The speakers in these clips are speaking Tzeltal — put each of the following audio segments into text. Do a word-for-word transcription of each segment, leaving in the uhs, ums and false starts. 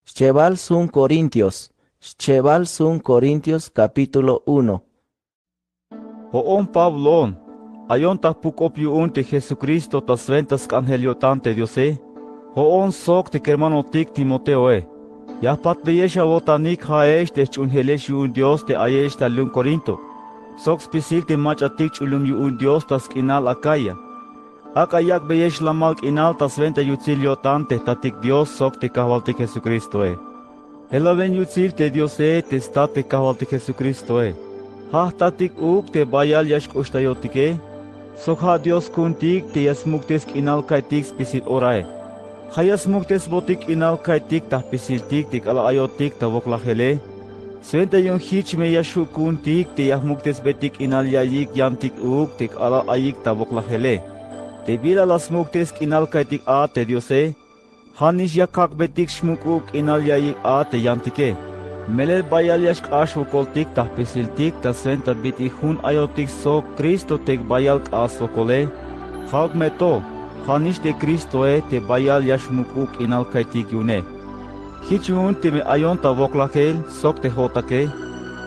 Xchebal sun Corintios, xchebal sun Corintios capítulo uno. Jo'on Pabloon, ayon ta jpuk-k'op yu'un te Jesucristo ta swenta sk'anjel yo'tan te Diose. Jo'on sok te kermanotik Timoteoe. Ya jpatbeyex awo'tanik ja'ex te jch'uunjelex yu'un Dios te ayex ta lum Corinto, sok spisil te mach'atik ch'ulum yu'un Dios ta sk'inal Acaya. Ak'a yak'beyex lamal k'inal ta swenta yutsil yo'tan te jtatik Dios sok te kajwaltik Jesucristoe. Jelaben yutsil te Diose te stat te kajwaltik Jesucristoe. Ja' jtatik uuk te bayal ya xk'uxtayotike, sok ja' Dios ku'untik te ya smuk'tes k'inal ka'ytik spisil orae. Ja' ya smuk'tesbotik k'inal ka'ytik ta jpisiltik te k'alal ayotik ta woklajele. Swenta yu'un jich me ya xju' ku'untik te ya jmuk'tesbetik k'inal ya'iyik yantik uuk te k'alal ayik ta woklajele. Te bila la smuk'tes k'inal ka'ytik a te Diose, ja'nix ya kak'betik xmuk'ub k'inal ya'iyik a te yantike. Melel bayal ya xk'ax wokoltik ta jpisiltik ta swenta bit'il jun ayotik sok Cristo te bayal k'ax swokole. Ja'uk me to, ja'nix te Cristoe te bayal ya xmuk'ub k'inal ka'ytik yu'une. Jich yu'un teme ayon ta woklajel sok te jo'otake,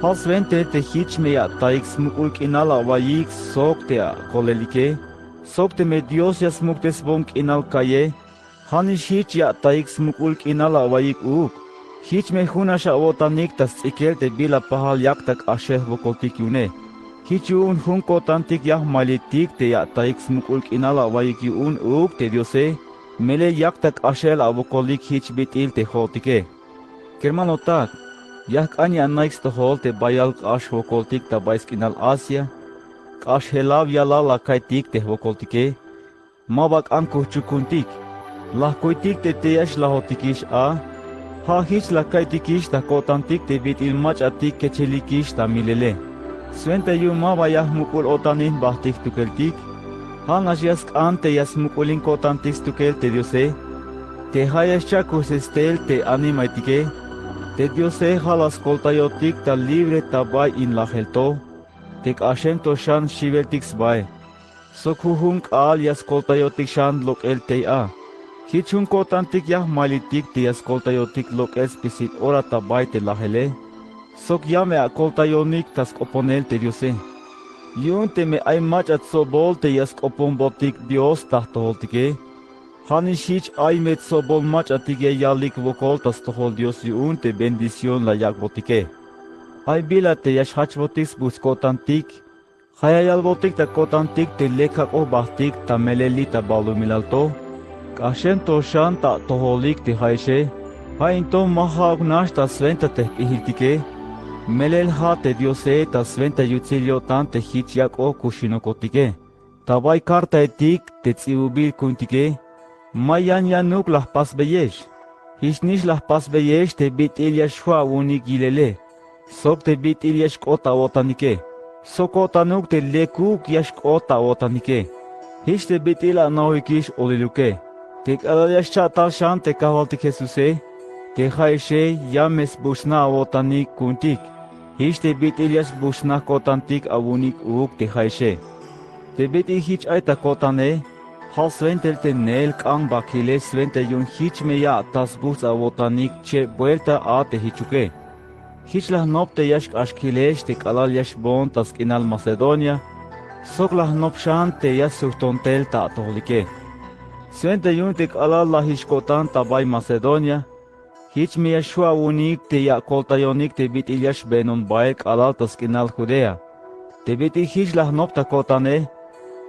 ja' swentail te jich me ya a'taik smuk'ul k'inal awa'iyik sok te akolelike, sok teme Dios ya smuk'tesbon k'inal ka'ye, ja'nix jich ya a'taik smuk'ul k'inal awa'iyik uuk. Jich me junax awo'tanik ta sts'ikel te bila pajal yak ta k'axel jwokoltik yu'une. Jich yu'un jun ko'tantik ya jmailitik te ya a'taik smuk'ul k'inal awa'iyik yu'un uuk te Diose, melel yak ta k'axel awokolik jich bit'il te jo'otike. Kermanotak, ya jk'an ya anaik stojol te bayal k'ax jwokoltik ta bay sk'inal Asia, k'ax jelab yalal la ka'ytik te jwokoltike, maba k'an kujchuk ku'untik. La jkuytik te tey ya xlajotikix a, ja' jich la ka'ytikix ta ko'tantik te bit'il mach'atik kechelikix ta milele. Swenta yu'un maba ya jmuk'ul-o'tanil jbajtik jtukeltik, ja'nax ya sk'an te ya smuk'ulin ko'tantik stukel te Diose, te ja' ya xcha'kuxses tel te animaetike. Te Diose ja' la skoltayotik ta libre ta bay in lajel to, te k'axem to xan xiweltik sbael. Sok jujun k'aal ya skoltayotik xan lok'el tey a. Jich jun ko'tantik ya jmailitik te ya skoltayotik lok'el spisil ora ta bay te lajele, sok ya me akoltayonik ta sk'oponel te Diose. Yu'un teme ay mach'a tsobol te ya sk'oponbotik Dios ta jtojoltike, ja'nix jich ay me tsobol mach'atik ya yalik wokol ta stojol Dios yu'un te bendición la yak'botike. Ay bila te ya xjachbotik sbuts' ko'tantik. Ja' ya yalbotik ta ko'tantik te lek jak'oj jbajtik ta melel li' ta balumilal to. K'axem to xan ta atojolik te ja'exe. Ja' in to ma ja'uk nax ta swenta te jp'ijiltike. Melel ja' te Diose ta swenta yutsil yo'tan te jich yak'oj kuxinokotike. Ta bay kartaetik te ts'ibubil ku'untike, ma yan yanuk la jpasbeyex. Jichnix la jpasbeyex te bit'il ya xju' awu'unik yilele, sok te bit'il ya xk'ot awo'tanike, sok ko'tanuk te lekuk ya xk'ot awo'tanike. Jich te bit'il ana'ojikix oliluke, te k'alal ya xcha' tal xan te kajwaltik Jesuse, te ja'exe ya me sbuch'naj awo'tanik ku'untik. Jich te bit'il ya sbuch'naj ko'tantik awu'unik uuk te ja'exe. Te bit'il jich ay ta ko'tane, ja' swentail te neel k'an ba kilex swenta yu'un jich me ya ata sbuts' awo'tanik cheb buelta a te jichuke. Jich la jnop te ya xk'ax kilex te k'alal ya xboon ta sk'inal Macedonia, sok la jnop xan te ya sujton tel ta atojolike. Swenta yu'un te k'alal la jich ko'tan ta bay Macedonia, jich me ya xju' awu'unik te ya akoltayonik te bit'il ya xbeenon bael k'alal ta sk'inal Judea. Te bit'il jich la jnop ta ko'tane,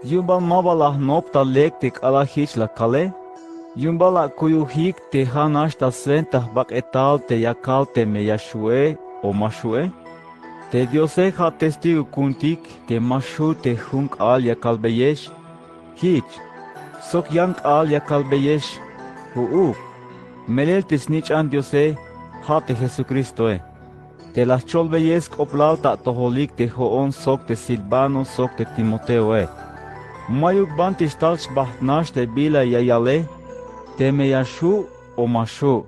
yu'un bal ma ba la jnop ta lek te k'alal jich la kale. Yu'un bal akuyujik te ja' nax ta swenta jbak'etal te ya kal teme ya xju'e o ma xu'e. Te Diose ja' testigo ku'untik te ma xju' te jun k'aal ya kalbeyex, jich, sok yan k'aal ya kalbeyex, ju'uk, melel te snich'an Diose, ja' te Jesucristoe. Te la jcholbeyex sk'oplal ta atojolik te jo'on sok te Silvano sok te Timoteoe. Ma'yuk banti xtal xbajt nax te bila ya yale, teme ya xju' o ma xju'.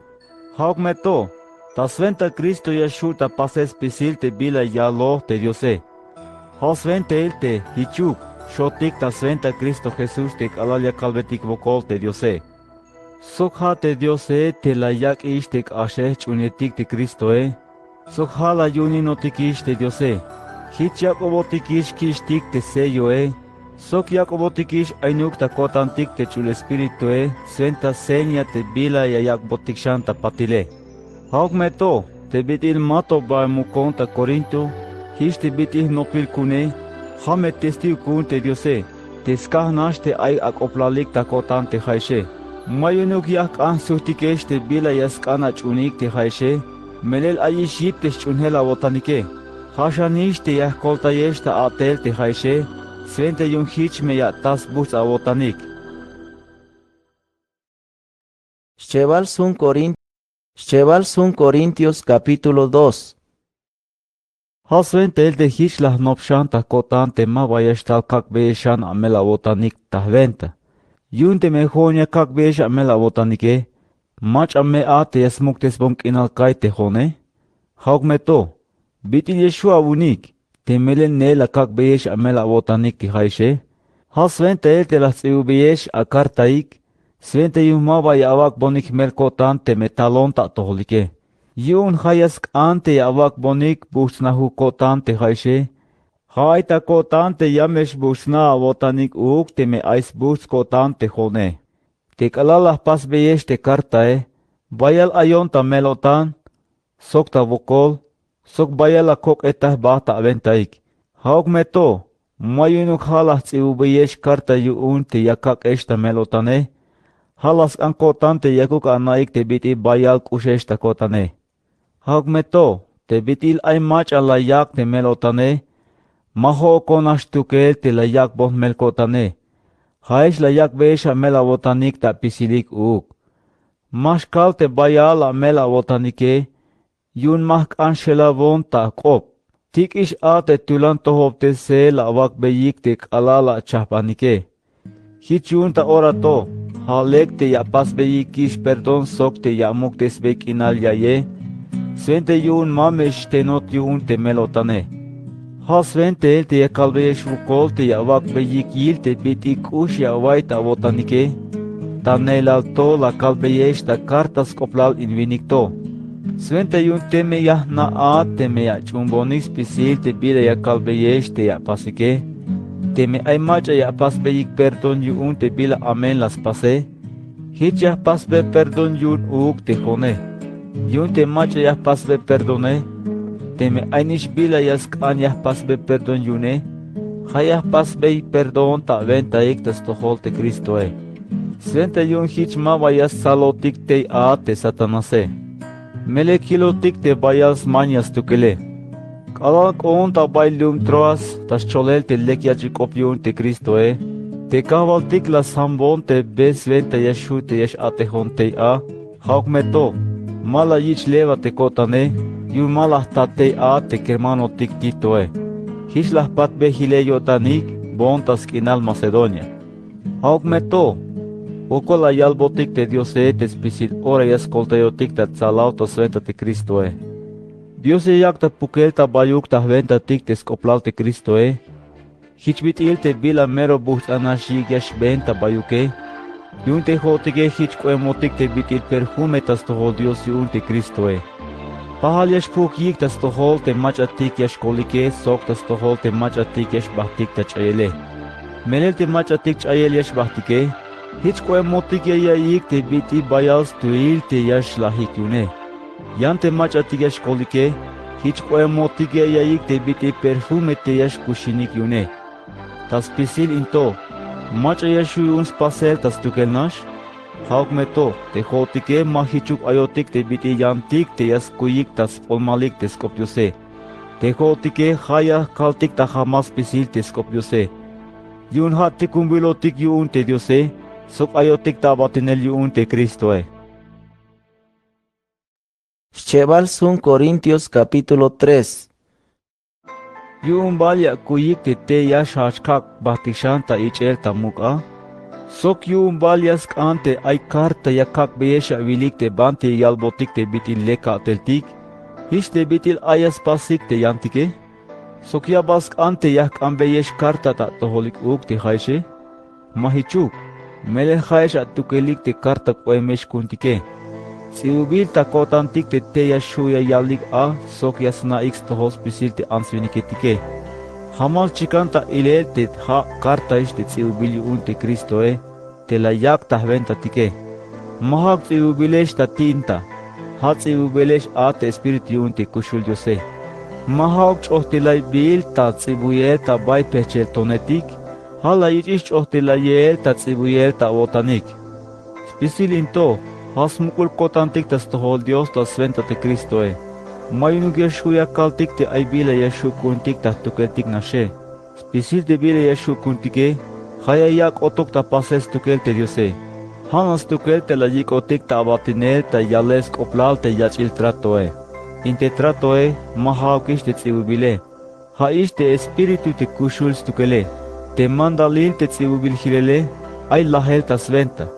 Ja'uk me to, ta swenta Cristo ya xju' ta pasel spisil te bila yaloj te Diose. Ja' swentail te jichuk xotik ta swenta Cristo Jesús te k'alal ya kalbetik wokol te Diose. Sok ja' te Diose te la yak'ix te k'axej ch'uunejtik te Cristoe. Sok ja' la yu'uninotikix te Diose. Jich yak'obotikix kich'tik te selloe. Sok yak'obotikix ainuk ta ko'tantik te ch'ul Espiritue swenta seña te bila ya yak'botik xan ta patile. Ja'uk me to te bit'il mato ba mukon ta Corinto, jich te bit'il jnopil ku'une, ja' me testigo ku'un te Diose te skaj nax te ay ak'oblalik ta ko'tan te ja'exe. Ma yu'unuk ya jk'an jsujtikex te bila ya sk'an ach'uunik te ja'exe, melel ayix yip te xch'uunjel awo'tanike. Ja' xanix te ya jkoltayex ta a'tel te ja'exe swenta yu'un jich me ya ata sbujts' awo'tanik. Xchebal sjun Korint, xchebal sjun Korintios capítulo dos. Ja' swentail te jich la jnop xan ta ko'tan te ma ba ya xtal kak'beyex xan amel awo'tanik ta jwenta. Yu'un teme jo'on ya kak'beyex amel awo'tanike, mach'a me a te ya smuktesbon k'inal ka'y te jo'one. Ja'uk me to, bit'il ya xju' awu'unik te melel neel la kak'beyex amel awo'tanik te ja'exe. Ja' swentail te la jts'ibubeyex akartaik swenta yu'un ma ba ya awak'bonik jmel ko'tan teme talon ta atojolike. Yu'un ja' ya sk'an te ya awak'bonik bujts'najuk ko'tan te ja'exe. Ja' ay ta ko'tan te ya me xbujts'na awo'tanik uuk teme ay sbujts' ko'tan te jo'one. Te k'alal la jpasbeyex te kartae, bayal ayon ta mel-o'tan, sok ta wokol, sok bayal la kok'et ta jba ta awentaik. Ja'uk me to, ma yu'unuk ja' la jts'ibubeyex karta yu'un te ya kak'ex ta mel-o'tane. Ja' la sk'an ko'tan te yakuk ana'ik te bit'il bayal k'uxex ta ko'tane. Ja'uk me to, te bit'il ay mach'a la yak' te mel-o'tane, ma jo'okon nax stukel te la yak'bon jmel ko'tane. Ja'ex la yak'beyex amel awo'tanik ta apisilik uuk. Ma xkal te bayal amel awo'tanike, yu'un ma jk'an xjelawon ta ajk'op. Tik'ix a te tulan tojobtesel la awak'beyik te k'alal la achajbanike. Jich yu'un ta ora to, ja' lek te ya apasbeyikix perdón sok te ya amuktesbey k'inal yaiye, swenta yu'un ma me xtenot yu'un te mel-o'tane. Ja' swentail te ya kalbeyex wokol te ya awak'beyik yil te bit'il k'ux ya awa'iy ta awo'tanike. Ta neelal to la kalbeyex ta karta sk'oplal in winik to. Swenta yu'un teme ya jna' a teme ya ach'uunbonik spisil te bila ya kalbeyex te ya apasike, teme ay mach'a ya apasbeyik perdón yu'un te bila amen la spase, jich ya jpasbe perdón yu'un uuk te jo'one. Yu'un te mach'a ya jpasbe perdone, teme aynix bila ya sk'an ya jpasbe perdón yu'une, ja' ya jpasbey perdón ta awentaik ta stojol te Cristoe. Swenta yu'un jich ma ba ya stsalotik tey a te Satanase. Melel kilotik te bayal smaña stukele. K'alal k'oon ta bay lum Troas ta scholel te lek yach'il k'op yu'un te Cristoe, te kajwaltik la sjambon te be swenta ya xju' te ya x-a'tejon tey a. Ja'uk me to, ma la yich' levador te ko'tane, yu'un ma la jta tey a te kermanotik Titoe. Jich la jpatbe jilel yo'tanik boon ta sk'inal Macedonia. Ja'uk me to, wokol la yalbotik te Diose te spisil ora ya skoltayotik ta atsalaw ta swenta te Cristoe. Dios ya yak' ta pukel ta bayuk ta jwentatik te sk'oplal te Cristoe. Jich bit'il te bila mero bujts'an nax yik' ya xbeen ta bayuke, yu'un te jo'otike jich k'oemotik te bit'il perfume ta stojol Dios yu'un te Cristoe. Pajal ya xpuuk yik' ta stojol te mach'atik ya xkolike sok ta stojol te mach'atik ya xbajtik ta ch'ayele. Melel te mach'atik ch'ayel ya xbajtike, jich k'oemotik ya yaiyik te bit'il bayal stuhil te ya xlajik yu'une. Yan te mach'atik ya xkolike, jich k'oemotik ya yaiyik te bit'il perfume te ya xkuxinik yu'une. Ta spisil in to, mach'a ya xju' yu'un spasel ta stukel nax. Ja'uk me to, te jo'otike ma jichuk ayotik te bit'il yantik te ya skuyik ta sk'oplmalik te sk'op Diose. Te jo'otike ja' ya kaltik ta jamal spisil te sk'op Diose. Yu'un ja' tikunbilotik yu'un te Diose sok ayotik ta abatinel yu'un te Cristoe. Xchebal sjun Corintios capítulo tres. Yu'un bal ya akuyik te tey ya xjajch kak' jbajtik xan ta ich'el ta muk' a. Sok yu'un bal ya sk'an te ay karta ya kak'beyex awilik te banti ya yalbotik te bit'il lek ka'teltik, jich te bit'il ay ya spasik te yantike. Sok ya bal sk'an te ya jk'anbeyex karta ta atojolik uuk te ja'exe. Ma jichuk. Melel ja'ex atukelik te karta k'oemex ku'untike. Ts'ibubil ta ko'tantik te tey ya xju' ya yalik a sok ya sna'ik stojol spisil te ants winiketike. Jamal chikan ta ilel te ja' kartaex te ts'ibubil yu'un te Cristoe te la yak' ta jwentatike. Ma ja'uk ts'ibubilex ta tinta, ja' ts'ibubilex a te Espíritu yu'un te kuxul Diose. Ma ja'uk ch'ojtilaybil ta ts'ibuyel ta bay pejchel tonetik, ja' la yich'ix ch'ojtilayel ta ts'ibuyel ta awo'tanik. Spisil in to, ja' smuk'ul ko'tantik ta stojol Dios ta swenta te Cristoe. Ma yu'unuk ya xju' ya kaltik te ay bila ya xju' ku'untik ta jtukeltik naxe. Spisil te bila ya xju' ku'untike, ja' ya yak' k'otuk ta pasel stukel te Diose. Ja' nax stukel te la yik'otik ta abatinel ta yalel sk'oplal te yach'il tratoe. In te tratoe ma ja'ukix te ts'ibubile, ja'ix te Espíritu te kuxul stukele. Te mandalil te ts'ibubil jilele ay lajel ta swenta.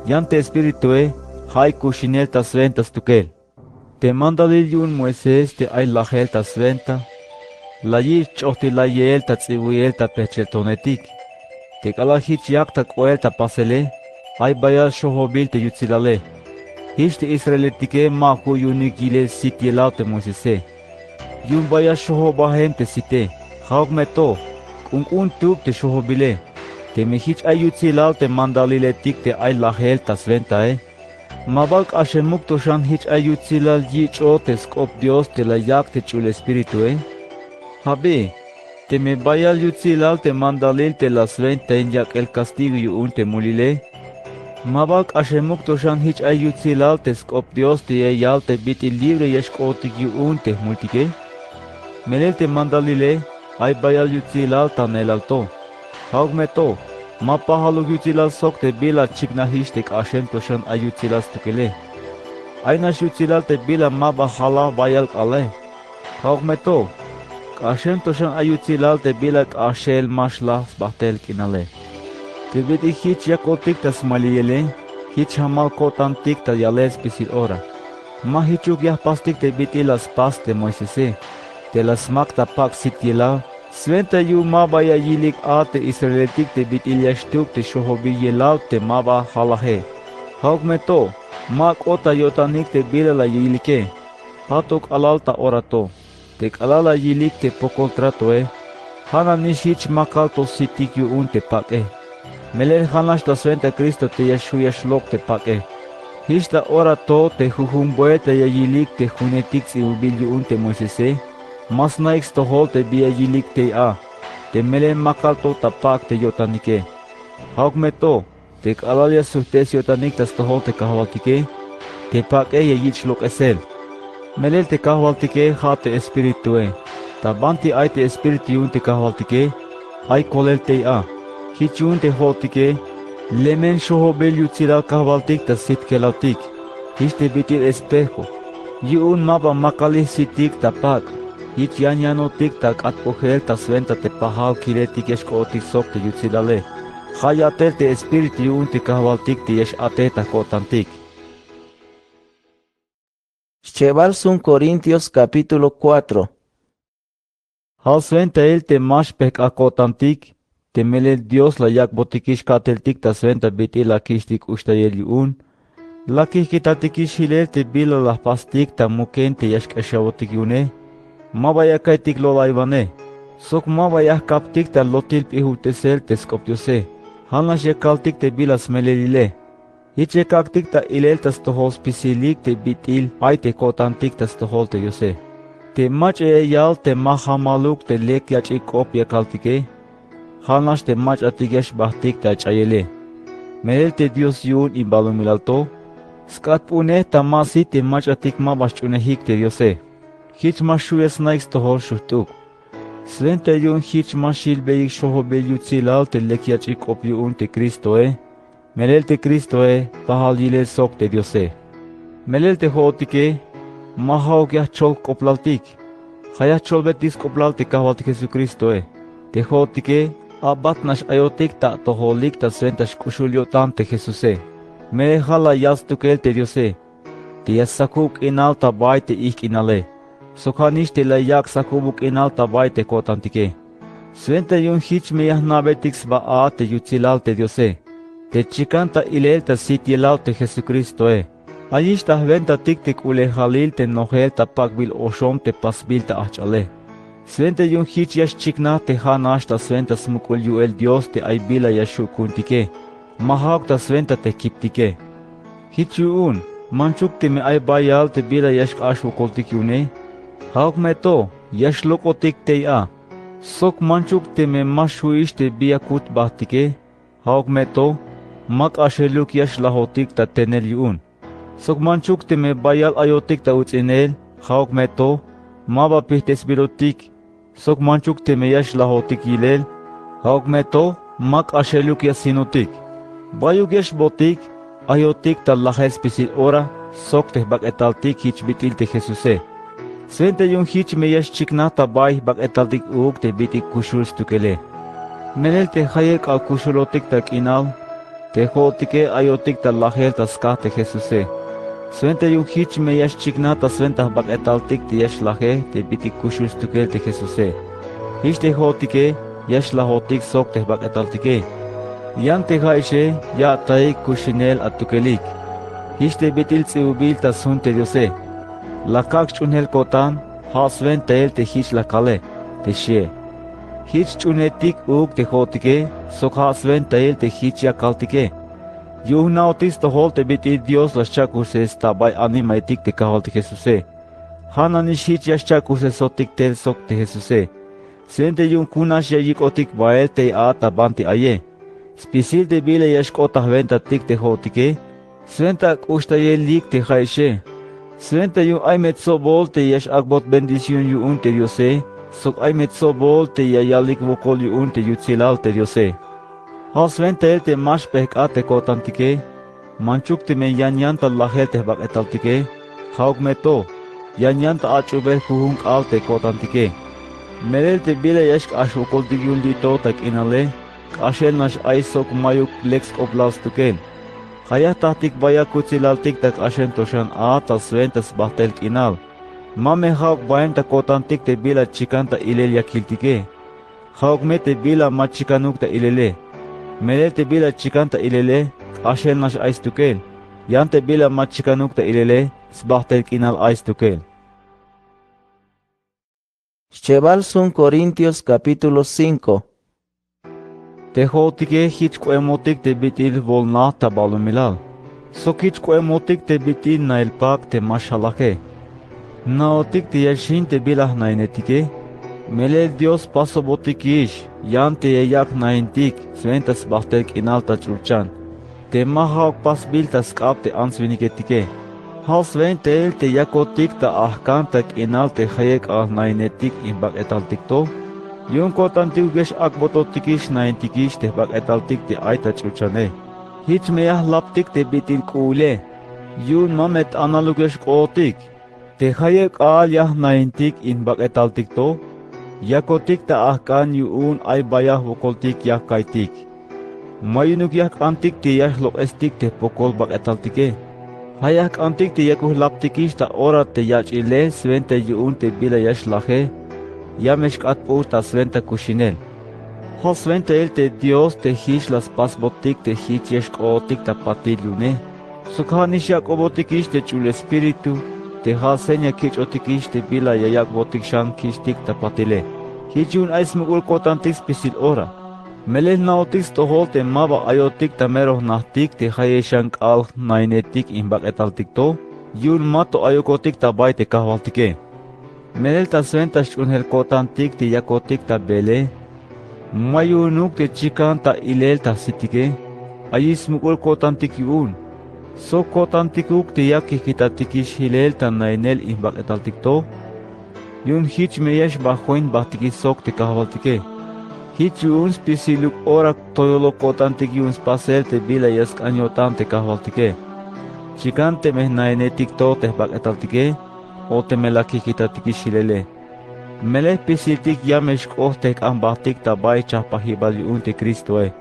Yan te Espiritue ja' ay kuxinel ta swenta stukel. Te mandalil yu'un Moisés te ay lajel ta swenta, la yich' ch'ojtilayel ta ts'ibuyel ta pejchel tonetik. Te k'alal jich yak' ta k'oel ta pasele, ay bayal xojobil te yutsilale. Jich te israeletike ma ju' yu'unik yilel sit yelaw te Moisese. Yu'un bayal xojobajem te site. Ja'uk me to, k'unk'untuk te xojobile. Teme jich ay yutsilal te mandaliletik te ay lajel ta swentae, ¿ma bal k'axemuk to xan jich ay yutsilal yich'ot te sk'op Dios te la yak' te ch'ul Espiritue? Jabi, teme bayal yutsilal te mandalil te la swentain yak'el castigo yu'un te mulile, ¿ma bal k'axemuk to xan jich ay yutsilal te sk'op Dios te ya yal te bit'il libre ya xk'ootik yu'un te jmultike? Melel te mandalile ay bayal yutsilal ta neelal to. Ja'uk me to, ma pajaluk yutsilal sok te bila chiknajix te k'axem to xan ay yutsilal stukele. Ay nax yutsilal te bila ma ba jalaj bayal k'aale. Ja'uk me to, k'axem to xan ay yutsilal te bila k'axel ma xlaj sbajtel k'inale. Te bit'il jich yakotik ta smaliyele, jich jamal ko'tantik ta yalel spisil ora. Ma jichuk ya jpastik te bit'il la spas te Moisese, te la smak ta pak' sit yelaw, swenta yu'un ma ba ya yilik a te israeletik te bit'il ya xtuk te xojobil yelaw te ma ba jalaje. Ja'uk me to, ma k'ot ta yo'tanik te bila la yilike. Ja' to k'alal ta ora to. Te k'alal la yilik te pokol tratoe, ja' nanix jich makal to sitik yu'un te pak'e. Melel ja' nax ta swenta Cristo te ya xju' ya xlok' te pak'e. Jich ta ora to te jujun buelta ya yilik te junetik ts'ibubil yu'un te Moisese, ma sna'ik stojol te bi ya yilik tey a, te melel makal to ta pak' te yo'tanike. Ja'uk me to, te k'alal ya sujt'es yo'tanik ta stojol te kajwaltike, te pak'e ya yich' lok'esel. Melel te kajwaltike ja' te Espiritue. Ta banti ay te Espíritu yu'un te kajwaltike, ay kolel tey a. Jich yu'un te jo'otike, lemen xojobil yutsilal kajwaltik ta sitkelawtik. Jich te bit'il espejo. Yu'un ma ba makalij sitik ta pak'. Jich yan yanotik ta k'atp'ujel ta swenta te pajal kiletik ya xk'ootik sok te yutsilale. Ja' ya'tel te Espíritu yu'un te kajwaltik te ya x-a'tej ta ko'tantik. Xchebal jsun Corintios capítulo cuatro. Ja' swentail te ma xpejk'aj ko'tantik, te melel Dios la yak'botikix ka'teltik ta swenta bit'il la kich'tik k'uxtayel yu'un, la kijkitatikix jilel te bila la jpastik ta muken te ya xk'exawotik yu'une. Ma ba ya ka'iytik lo'laywane, sok ma ba ya jkaptik ta lotil p'ijubtesel te sk'op Diose. Ja' nax ya kaltik te bila smelelile. Jich ya kak'tik ta ilel ta stojol spisilik te bit'il ay te ko'tantik ta stojol te Diose. Te mach'a ya yal te ma jamaluk te lek yach'il k'op ya kaltike, ja' nax te mach'atik ya xbajtik ta ach'ayele. Melel te Dios yu'un in balumilal to, sk'atp'unej ta ma sit te mach'atik ma ba xch'unejik te Diose. Jich ma xju' ya sna'ik stojol xujt'uk. Swenta yu'un jich ma xilbeyik xojobil yutsilal te lek yach'il k'op yu'un te Cristoe, melel te Cristoe pajal yilel sok te Diose. Melel te jo'otike, ma ja'uk ya jcholk k'oplaltik, ja' ya jcholbetik sk'oplal te kajwaltik Jesucristoe. Te jo'otike, a'bat nax ayotik ta atojolik ta swenta xk'uxul yo'tan te Jesuse. Melel ja' la yal stukel te Diose, te ya stsakub k'inal ta bay te ijk' k'inale, sok ja' nix te la yak' stsakubuk k'inal ta bay te ko'tantike. Swenta yu'un jich me ya jna'betik sba a te yutsilal te Diose. te chikan ta ilel ta sit yelaw te Jesukristoe. Ayix ta jwentatik te k'ulejalil te nojel ta pak'bil oxom te pasbil ta ajch'ale. Swenta yu'un jich ya xchiknaj te ja'nax ta swenta smuk'ul yu'el Dios te ay bila ya xju' ku'untike, ma ja'uk ta swenta te kiptike. Jich yu'un, manchuk teme ay bayal te bila ya xk'ax wokoltik yu'une, ja'uk me to, ya xlok'otik tey a. Sok manchuk teme ma xju'ix te bi ya kut jbajtike, ja'uk me to, ma k'axeluk ya xlajotik ta tenel yu'un. Sok manchuk teme bayal ayotik ta uts'inel, ja'uk me to, ma ba pijt'esbilotik. Sok manchuk teme ya xlajotik yilel, ja'uk me to, ma k'axeluk ya sjinotik. Bayuk ya xbootik, ayotik ta lajel spisil ora sok te jbak'etaltik jich bit'il te Jesuse. Swenta yu'un jich me ya xchiknaj ta bay jbak'etaltik uuk te bit'il kuxul stukele. Melel te jayeb k'aal kuxulotik ta k'inal, te jo'otike ayotik ta lajel ta skaj te Jesuse. Swenta yu'un jich me ya xchiknaj ta swenta jbak'etaltik te ya xlaje te bit'il kuxul stukel te Jesuse. Jich te jo'otike ya xlajotik sok te jbak'etaltike. Yan te ja'ixe ya ataik kuxinel atukelik. Jich te bit'il ts'ibubil ta sjun te Diose. La kak' sch'uunjel ko'tan, ja' swentail te jich la kale, te xie. Jich ch'uunejtik uuk te jo'otike, sok ja' swentail te jich ya kaltike. Yu'un jna'ojtik stojol te bit'il Dios la xcha'kuxses ta bay animaetik te Kajwaltik Jesuse. Ja' nanix jich ya xcha'kuxsesotik tel sok te Jesuse. Swenta yu'un kunax ya yik'otik bael tey a ta banti aye. Spisil te bila ya xk'ot ta jwentatik te jo'otike, swenta k'uxtayelik te ja'ixe. Swenta yu'un ay me tsobol te ya x-ak'bot bendición yu'un te Diose, sok ay me tsobol te ya yalik wokol yu'un te yutsilal te Diose. Ja' swentail te ma xpejk'at te ko'tantike, manchuk teme yan yan ta lajel te jbak'etaltike, ja'uk me to, yan yan ta ach'ubel jujun k'aal te ko'tantike. Melel te bila ya xk'ax wokoltik yu'un li' to ta k'inale, k'axel nax ay sok mayuk lek sk'oplal stukel. Ja' ya jtatik bayal kutsilaltik ta k'axem to xan a ta swenta sbajtel k'inal. Ma me ja'uk baem ta ko'tantik te bila chikan ta ilel ya kiltike. Ja'uk me te bila ma chikanuk ta ilele. Melel te bila chikan ta ilele, k'axel nax ay stukel. Yan te bila ma chikanuk ta ilele, sbajtel k'inal ay stukel. Xchebal sjun Corintios capítulo cinco. Te jo'otike jich k'oemotik te bit'il bolnaj ta balumilal. Sok jich k'oemotik te bit'il nail pak te ma xjalaje. Jna'otik te ya xjin te bila jnainetike. Melel Dios jpasobotikix, yan te ya yak' jnaintik swenta sbajtel k'inal ta ch'ulchan. Te ma ja'uk pasbil ta sk'ab te ants winiketike. Ja' swentail te yakotik ta ajkan ta k'inal te jayeb k'aal jnainetik in jbak'etaltik to. Yu'un ko'tantikuk ya x-ak'bototikix jnaintikix te jbak'etaltik te ay ta ch'ulchane. Jich me ya jlaptik te bit'il k'u'ule. Yu'un ma me t'analuk ya x-k'ootik. Te jayeb k'aal ya jnaintik in jbak'etaltik to, yakotik ta ajk'an yu'un ay bayal jwokoltik ya ka'iytik. Ma yu'unuk ya jk'antik te ya xlok'estik te jpokol jbak'etaltike. Ja' ya jk'antik te yakuk jlaptikix ta ora te yach'ile swenta yu'un te bila ya xlaje, ya me xk'atp'ujt ta swenta kuxinel. Ja' swentail te Dios te jich la spasbotik te jich ya xk'ootik ta patil yu'une. Sok ja' nix yak'obotikix te ch'ul espíritu, te ja' seña kich'otikix te bila ya yak'botik xan kich'tik ta patile. Jich yu'un ay smuk'ul ko'tantik spisil ora. Melel jna'ojtik stojol te ma ba ayotik ta mero jnajtik te jayeb xan k'aal jnainetik in jbak'etaltik to, yu'un ma to ayokotik ta bay te kajwaltike. Melel ta swenta sch'uunjel ko'tantik te yakotik ta beele. Ma yu'unuk te chikan ta ilel ta jsitike. Ayix smuk'ul ko'tantik yu'un. Sok ko'tantikuk te ya kijkitatikix jilel ta nainel in jbak'etaltik to. Yu'un jich me ya xba join jbajtikix sok te kajwaltike. Jich yu'un spisiluk ora toyolok ko'tantik yu'un spasel te bila ya sk'an yo'tan te kajwaltike. Chikan teme jnainetik to te jbak'etaltike, o teme la kijkitatikix jilele. Melel jpisiltik ya me xk'ot jtejk'an jbajtik ta bay jchajpajibal yu'un te Cristoe.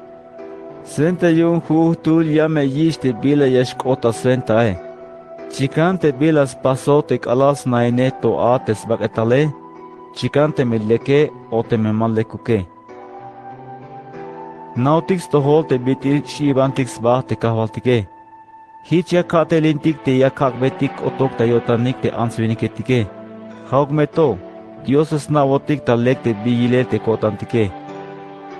Swenta yu'un ju'ujtul ya me yich' te bila ya xk'ot ta swentae. Chikan te bila spasoj te k'alal snainej to a te sbak'etale, chikan teme leke o teme ma lekuke. Jna'ojtik stojol te bit'il x-ibantik sba te kajwaltike. Jich ya ka'telintik te ya kak'betik k'otuk ta yo'tanik te ants-winiketike. Ja'uk me to, Dios ya sna'botik ta lek te bi yilel te ko'tantike.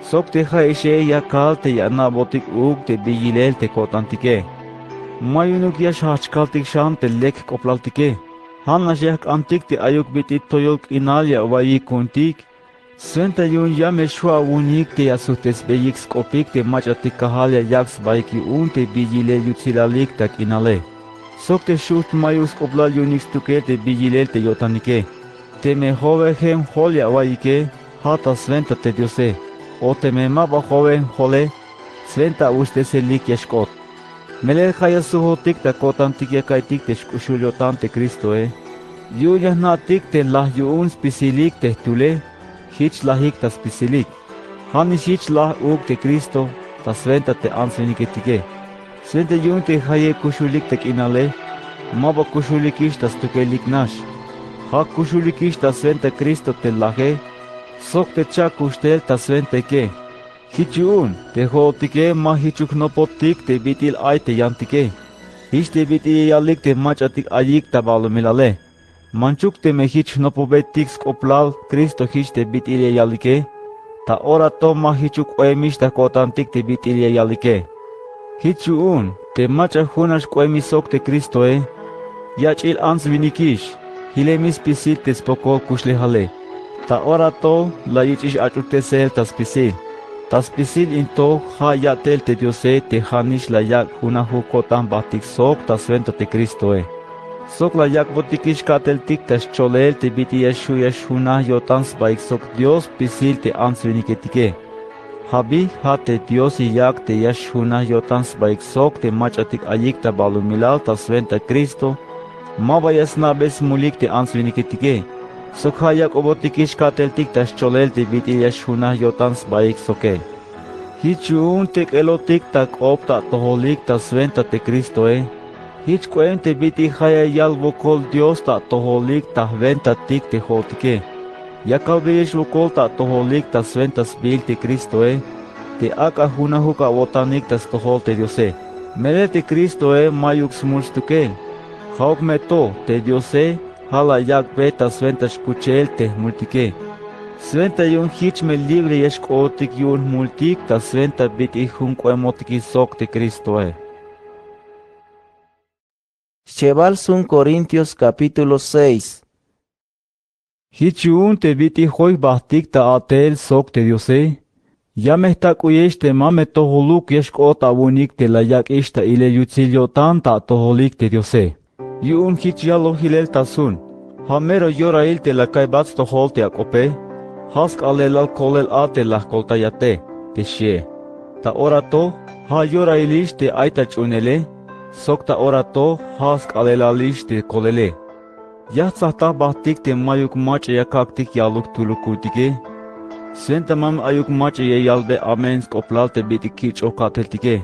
Sok te ja'ixe ya kal te ya ana'botik uuk te bi yilel te ko'tantike. Ma yu'unuk ya xjajch kaltik xan te lek jk'oplaltike. Ja'nax ya jk'antik te ayuk bit'il toyol k'inal ya awa'iyik ku'untik. Swenta yu'un ya me xju' awu'unik te ya sujt'esbeyik sk'opik te mach'atik kajal ya yak' sbaik yu'un te bi yilel yutsilalik ta k'inale. Sok te xujt' mayuk sk'oplal yu'unik stukel te bi yilel te yo'tanike. Teme jo'wejem jol ya awa'iyike, ja' ta swenta te Diose. O teme ma ba jo'wejem jole, swenta a'uxt'eselik ya xk'ot. Melel ja' ya sujotik ta ko'tantik ya ka'iytik te xk'uxul yo'tan te Cristoe. Yu'un ya jna'tik te laj yu'un spisilik te jtule, jich lajik ta spisilik. Ja'nix jich laj uuk te Cristo ta swenta te ants-winiketike. Swenta yu'un te jayeb kuxulik ta k'inale, ma ba kuxulikix ta stukelik nax. Ja' kuxulikix ta swenta Cristo te laje, sok te cha'kuxtel ta swentaike. Jich yu'un te jo'otike ma jichuk jnopotik te bit'il ay te yantike. Jich te bit'il ya yalik te mach'atik ayik ta balumilale. Manchuk teme jich jnopobetik sk'oplal Cristo jich te bit'il ya yalike, ta ora to ma jichuk k'oemix ta ko'tantik te bit'il ya yalike. Jich yu'un te mach'a junax k'oemi sok te Cristoe, yach'il ants-winikix, jilemi spisil te spokol kuxlejale. Ta ora to la yich'ix ach'utsel ta spisil. Ta spisil in to ja' ya'tel te Diose te ja'nix la yak' junajuk ko'tan jbajtik sok ta swenta te Cristoe. Sok la yak'botikix ka'teltik ta xcholel te bit'il ya xju' ya xjunaj yo'tan sbaik sok Dios spisil te ants-winiketike. Ja' bi ja' te Dios ya yak' te ya xjunaj yo'tan sbaik sok te mach'atik ayik ta balumilal ta swenta Cristo, ma ba ya sna'be smulik te ants-winiketike. Sok ja' yak'obotikix ka'teltik ta xcholel te bit'il ya xjunaj yo'tan sbaik soke. Jich yu'un tek'elotik ta k'op ta atojolik ta swenta te Cristoe. Jich k'oem te bit'il ja' ya yal wokol Dios ta atojolik ta jwentatik te jo'otike. Ya kalbeyex wokol ta atojolik ta swenta sbiil te Cristoe, te ak'a junajuk awo'tanik ta stojol te Diose. Melel te Cristoe ma'yuk smul stukel. Ja'uk me to te Diose ja' la yak'be ta swenta xkuchel te jmultike. Swenta yu'un jich me libre ya xk'ootik yu'un jmultik ta swenta bit'il jun k'oemotikix sok te Cristoe. Xchebal sjun Corintios capítulo seis. Jich yu'un te bit'il joy jbajtik ta a'tel sok te Diose, ya me jtak'uyex te ma me tojoluk ya xk'ot awu'unik te la yak'ix ta ilel yutsil yo'tan ta atojolik te Diose. Yu'un jich yaloj jilel ta sjun. Ja' mero yorail te la ka'ybat stojol te ak'ope, ja' sk'aalelal kolel a te la jkoltayate, te xie. Ta ora to, ja' yorailix te ay ta ch'uunele, sok ta ora to, ja' sk'aalelalix te kolele. Ya jtsajtaj jbajtik te ma'yuk mach'a ya kak'tik yaluk jtuluk ku'untike. Swenta ma me ayuk mach'a ya yalbe amén sk'oplal te bit'il kich'oj ka'teltike.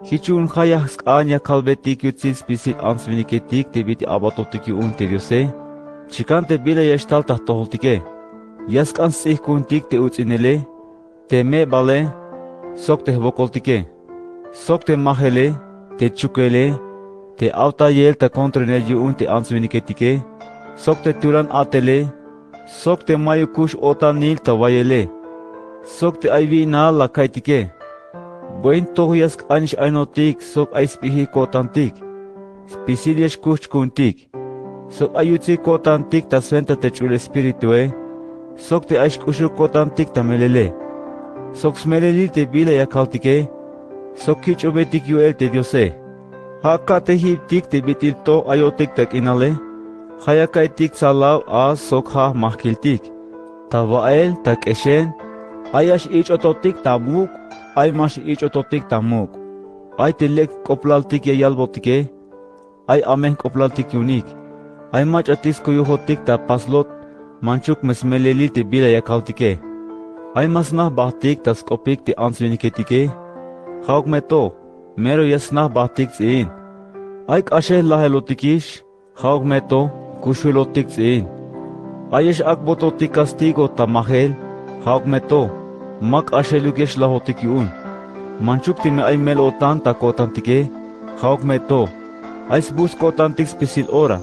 Jich yu'un ja' ya sk'an ya kalbetik yutsil spisil ants-winiketik te bit'il a'batotik yu'un te Diose. Chikan te bila ya xtal ta jtojoltike. Ya sk'an sts'ijk ku'untik te uts'inele, te me'bale, sok te jwokoltike, sok te majele, te chukele, te awtayel ta kontronel yu'un te ants-winiketike, sok te tulan a'tele, sok te ma'yukux o'tanil ta wayele, sok te ay wi'nal la ka'iytike. Buen toj ya sk'an x-aynotik sok ay sp'ijil ko'tantik. Spisil ya xkuch ku'untik. Sok ay yutsil ko'tantik ta swenta te ch'ul espiritue, sok te ay xk'uxul ko'tantik ta melele, sok smelelil te bila ya kaltike, sok kich'obetik yu'el te Diose. Ja' ka'tejibtik te bit'il toj ayotik ta k'inale, ja' ya ka'iytik tsalaw a sok ja' jmajkiltik. Ta wa'el ta k'exel, ay ya x-ich'ototik ta muk', ay ma x-ich'ototik ta muk'. Ay te lek jk'oplaltik ya yalbotike, ay amén jk'oplaltik yu'unik. Ay mach'atik skuyujotik ta paslot, manchuk me smelelil te bila ya kaltike. Ay ma sna jbajtik ta sk'opik te ants-winiketike. Ja'uk me to, mero ya sna jbajtik ts'iin. Ay k'axel lajelotikix. Ja'uk me to, kuxulotik ts'iin. Ayex ak'bototik castigo ta majel. Ja'uk me to, ma k'axeluk ya xlajotik yu'un. Manchuk teme ay mel-o'tan ta ko'tantike, ja'uk me to. Ay sbujts' ko'tantik spisil ora.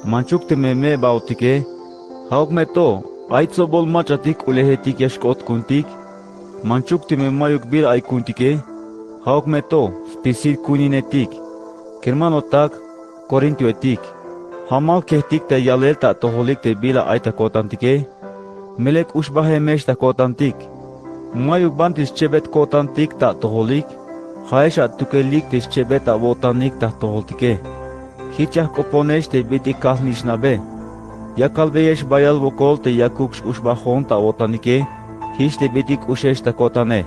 Manchuk teme me'baotike, ja'uk me to. Ay tsobol mach'atik k'ulejetik ya xk'ot ku'untik. Manchuk teme mayuk bila ay ku'untike, ja'uk me to, spisil ku'uninetik. Kermanotak korintoetik, jamal kejtik ta yalel ta atojolik te bila ay ta ko'tantike. Melel k'uxbajemex ta ko'tantik. Mayuk banti schebet ko'tantik ta atojolik. Ja'ex atukelik te schebet awo'tanik ta jtojoltike. Jich ya jk'oponex te bit'il kal-nixnabe. Ya kalbeyex bayal wokol te yakuk x-uxbajon ta awo'tanike. Jich te bit'il k'uxex ta ko'tane.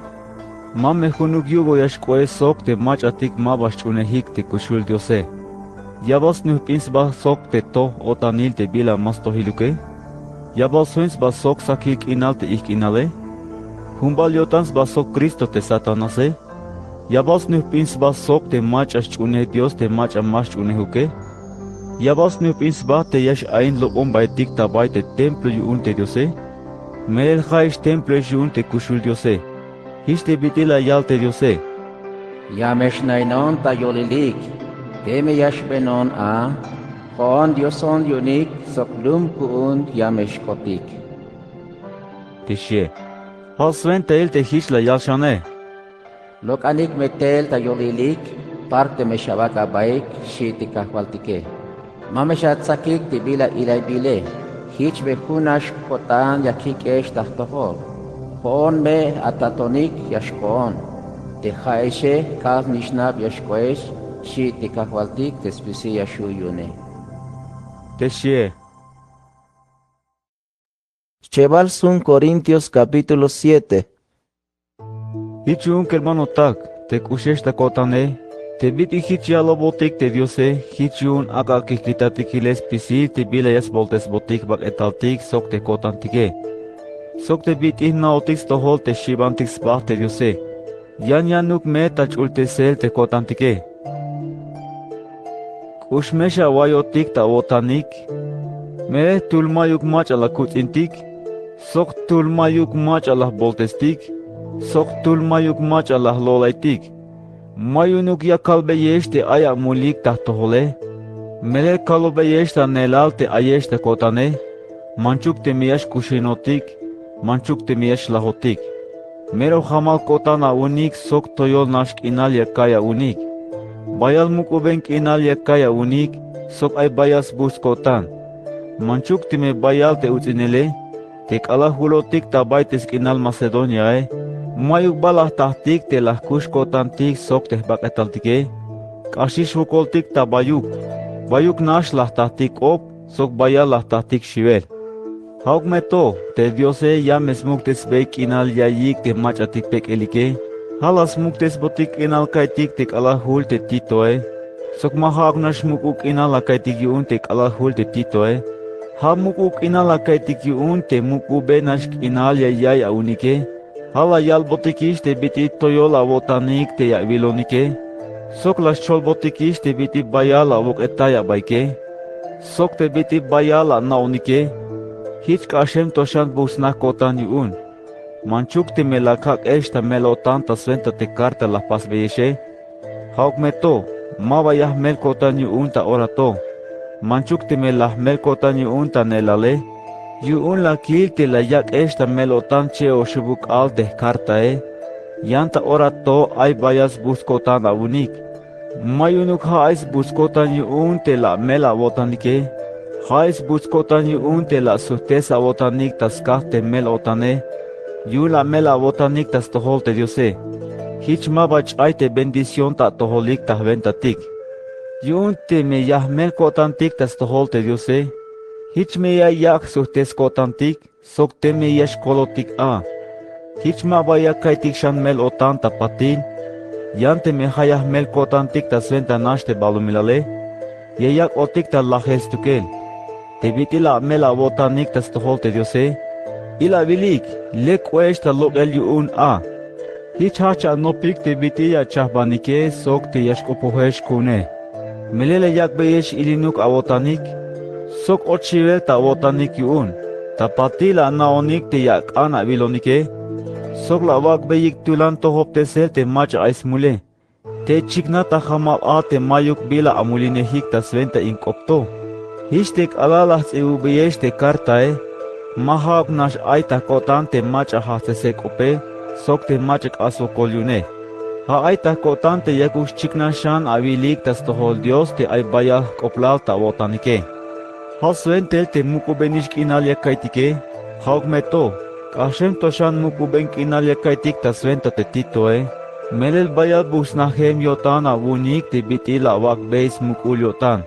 Ma me junuk yugo ya xk'o'ex sok te mach'atik ma ba xch'uunejik te kuxul Diose. Ya bal snujp'in sba sok te toj-o'tanil te bila ma stojiluke. Ya bal sjoin sba sok sakil k'inal te ijk'inale. Jun bal yo'tan sba sok Cristo te Satanase. Ya bal snujp'in sba sok te mach'a sch'uunej Dios te mach'a ma xch'uunejuke. Ya bal snujp'in sba te ya x-ain lok'ombaetik ta bay te templo yu'un te Diose. Melel ja'ex temploex yu'un te kuxul Diose. Jich te bit'il la yal te Diose: Ya me xnainon ta yolilik. Teme ya xbeenon a, jo'on Dioson yu'unik sok lum ku'un ya me xk'otik. Te xie. Ja' swentail te jich la yal xane: Lok'anik me tel ta yolilik, parte me xabak abaik, xi' te Kajwaltike. Ma me xatsakik te bila ilaybile. Jich me jun nax ko'tan ya kik'ex ta jtojol. Jo'on me atatonik ya xk'o'on. Te ja'exe kal-nixnab ya xk'o'ex, xi' te Kajwaltik te spisil ya xju' yu'une. Te xie. Schebal jun Corintios capítulo siete. Jich yu'un kermanotak, te k'uxex ta ko'tane, te bit'il jich yalobotik te Diose, jich yu'un ak'a kijkitatik jilel spisil te bila ya sboltesbotik jbak'etaltik sok te ko'tantike. Sok te bit'il jna'ojtik stojol te xi'bantik sba te Diose. Yan yanuk me ta ch'ultesel te ko'tantike. K'ux me xawa'iyotik ta awo'tanik. Melel jtul mayuk mach'a la kuts'intik, sok jtul mayuk mach'a la jboltestik, sok jtul mayuk mach'a la jlo'laytik. Ma yu'unuk ya kalbeyex te ay amulik ta jtojole. Melel kalobeyex ta neelal te ayex ta ko'tane. Manchuk teme ya xk'uxinotik, manchuk teme ya xlajotik. Mero jamal ko'tan aunik sok toyol nax k'inal ya ka'iy aunik. Bayal muk'uben k'inal ya ka'iy aunik, sok ay bayal sbujts' ko'tan. Manchuk teme bayal te uts'inele, te k'alal julotik ta bay te sk'inal Macedoniae, mayuk bal la jtatik te la jkux ko'tantik sok te jbak'etaltike. K'axix wokoltik ta bayuk. Bayuk nax la jtatik k'op, sok bayal la jtatik xiwel. Ja'uk me to, te Diose ya me smuktesbey k'inal yaiyik te mach'atik pek'elike. Ja' la smuktesbotik k'inal ka'iytik te k'alal jul te Titoe. Sok ma ja'uk nax muk'ub k'inal la ka'iytik yu'un te k'alal jul te Titoe. Ja' muk'ub k'inal la ka'iytik yu'un te muk'ubbe nax k'inal ya ya'iy aunike. Ja' la yalbotikix te bit'il toyol awo'tanik te ya awilonike. Sok la xcholbotikix te bit'il bayal awok'etay abaike. Sok te bit'il bayal ana'onike. Jich k'axem to xan buts'naj ko'tan yu'un. Manchuk teme la jak'ex ta mel-o'tan ta swenta te karta la jpasbeyexe. Ja'uk me to, maba ya jmel ko'tan yu'un ta ora to. Manchuk teme la jmel ko'tan yu'un ta neelale. Yu'un la kil te la yak'ex ta mel-o'tan che'oxebuk k'aal te jkartae. Yan ta ora to ay bayal sbujts' ko'tan aunik. Ma yu'unuk ja' ay sbujts' ko'tan yu'un te la amel awo'tanike. Ja' ay sbujts' ko'tan yu'un te la asujtes awo'tanik ta skaj te mel-o'tane. Yu'un la amel awo'tanik ta stojol te Diose. Jich maba ch'ay te bendición ta atojolik ta jwentatik. Yu'un teme ya jmel ko'tantik ta stojol te Diose, jich me ya yak' jsujtes ko'tantik. Sok teme ya xkolotik a, jich maba ya ka'iytik xan mel-o'tan ta patil. Yan teme ja' ya jmel ko'tantik ta swenta nax te balumilale, ya yak'otik ta lajel stukel. Te bit'il la amel awo'tanik ta stojol te Diose, ilawilix, lek k'oex ta lok'el yu'un a. Jich jajch anopik te bit'il ya achajbanike sok te ya xk'opojex ku'une. Melel la yak'beyex ilinuk awo'tanik, sok och xiwel ta awo'tanik yu'un, ta patil la ana'onik te ya ak'an awilonike, sok la awak'beyik tulan tojobtesel te mach'a ay smule. Tey chiknaj ta jamal a te mayuk bila amulinejik ta swenta in k'op to. Jich te k'alal la jts'ibubeyex te kartae, ma ja'uk nax ay ta ko'tan te mach'a jatsese k'ope sok te mach'a k'ax swokol yu'une. Ja' ay ta ko'tan te yakuk xchiknaj xan awilik ta stojol Dios te ay bayal jk'oblal ta awo'tanike. Ja' swentel te muk'ubenix k'inal ya ka'ytike, ja'uk me to, k'axem to xan muk'uben k'inal ya ka'ytik ta swenta te Titoe, melel bayal buksnajem yo'tan awu'unik te bit'il la awak'bey smuk'ul yo'tan.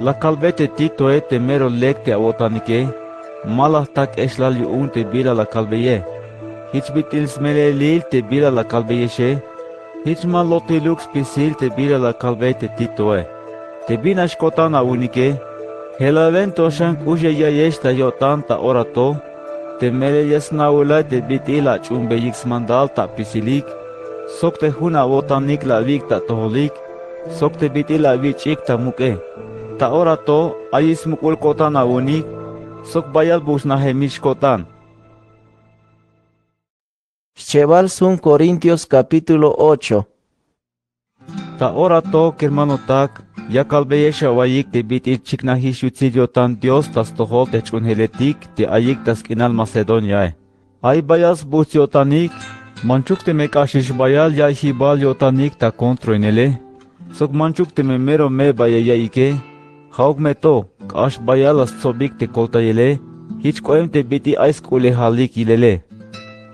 La kalbey te Titoe te mero lek te awo'tanike, ma la jta k'exlal yu'un te bila la kalbeye. Jich bit'il smelelil te bila la kalbeyexe, jich ma lotiluk spisil te bila la kalbey te Titoe. Te bin nax ko'tan awu'unike, jelawen to xan k'ux ya ya'iyex ta yo'tan ta ora to, te melel ya sna'ulay te bit'il ach'uunbeyik smandal ta apisilik, sok te jun awo'tanik la awik' ta atojolik, sok te bit'il la awich'ik ta muk'e. Ta ora to, ayix smuk'ul ko'tan awu'unik, sok bayal buksnajemix ko'tan. Xchebal sjun Corintios capítulo ocho. Ta ora to kermanotak, ya kalbeyex awa'yik te bit'il chiknajix yutsil yo'tan Dios ta stojol te jch'uunjeletik te ayik ta sk'inal Macedoniae. Ay bayal sbuts yo'tanik, manchuk teme k'axix bayal ya'iyjibal yo'tanik ta kontroinele, sok manchuk teme mero me'ba ya ya'iyike, ja'uk me to, k'ax bayal la stsobik te koltayele, jich k'oem te bit'il ay sk'u'lejalik yilele.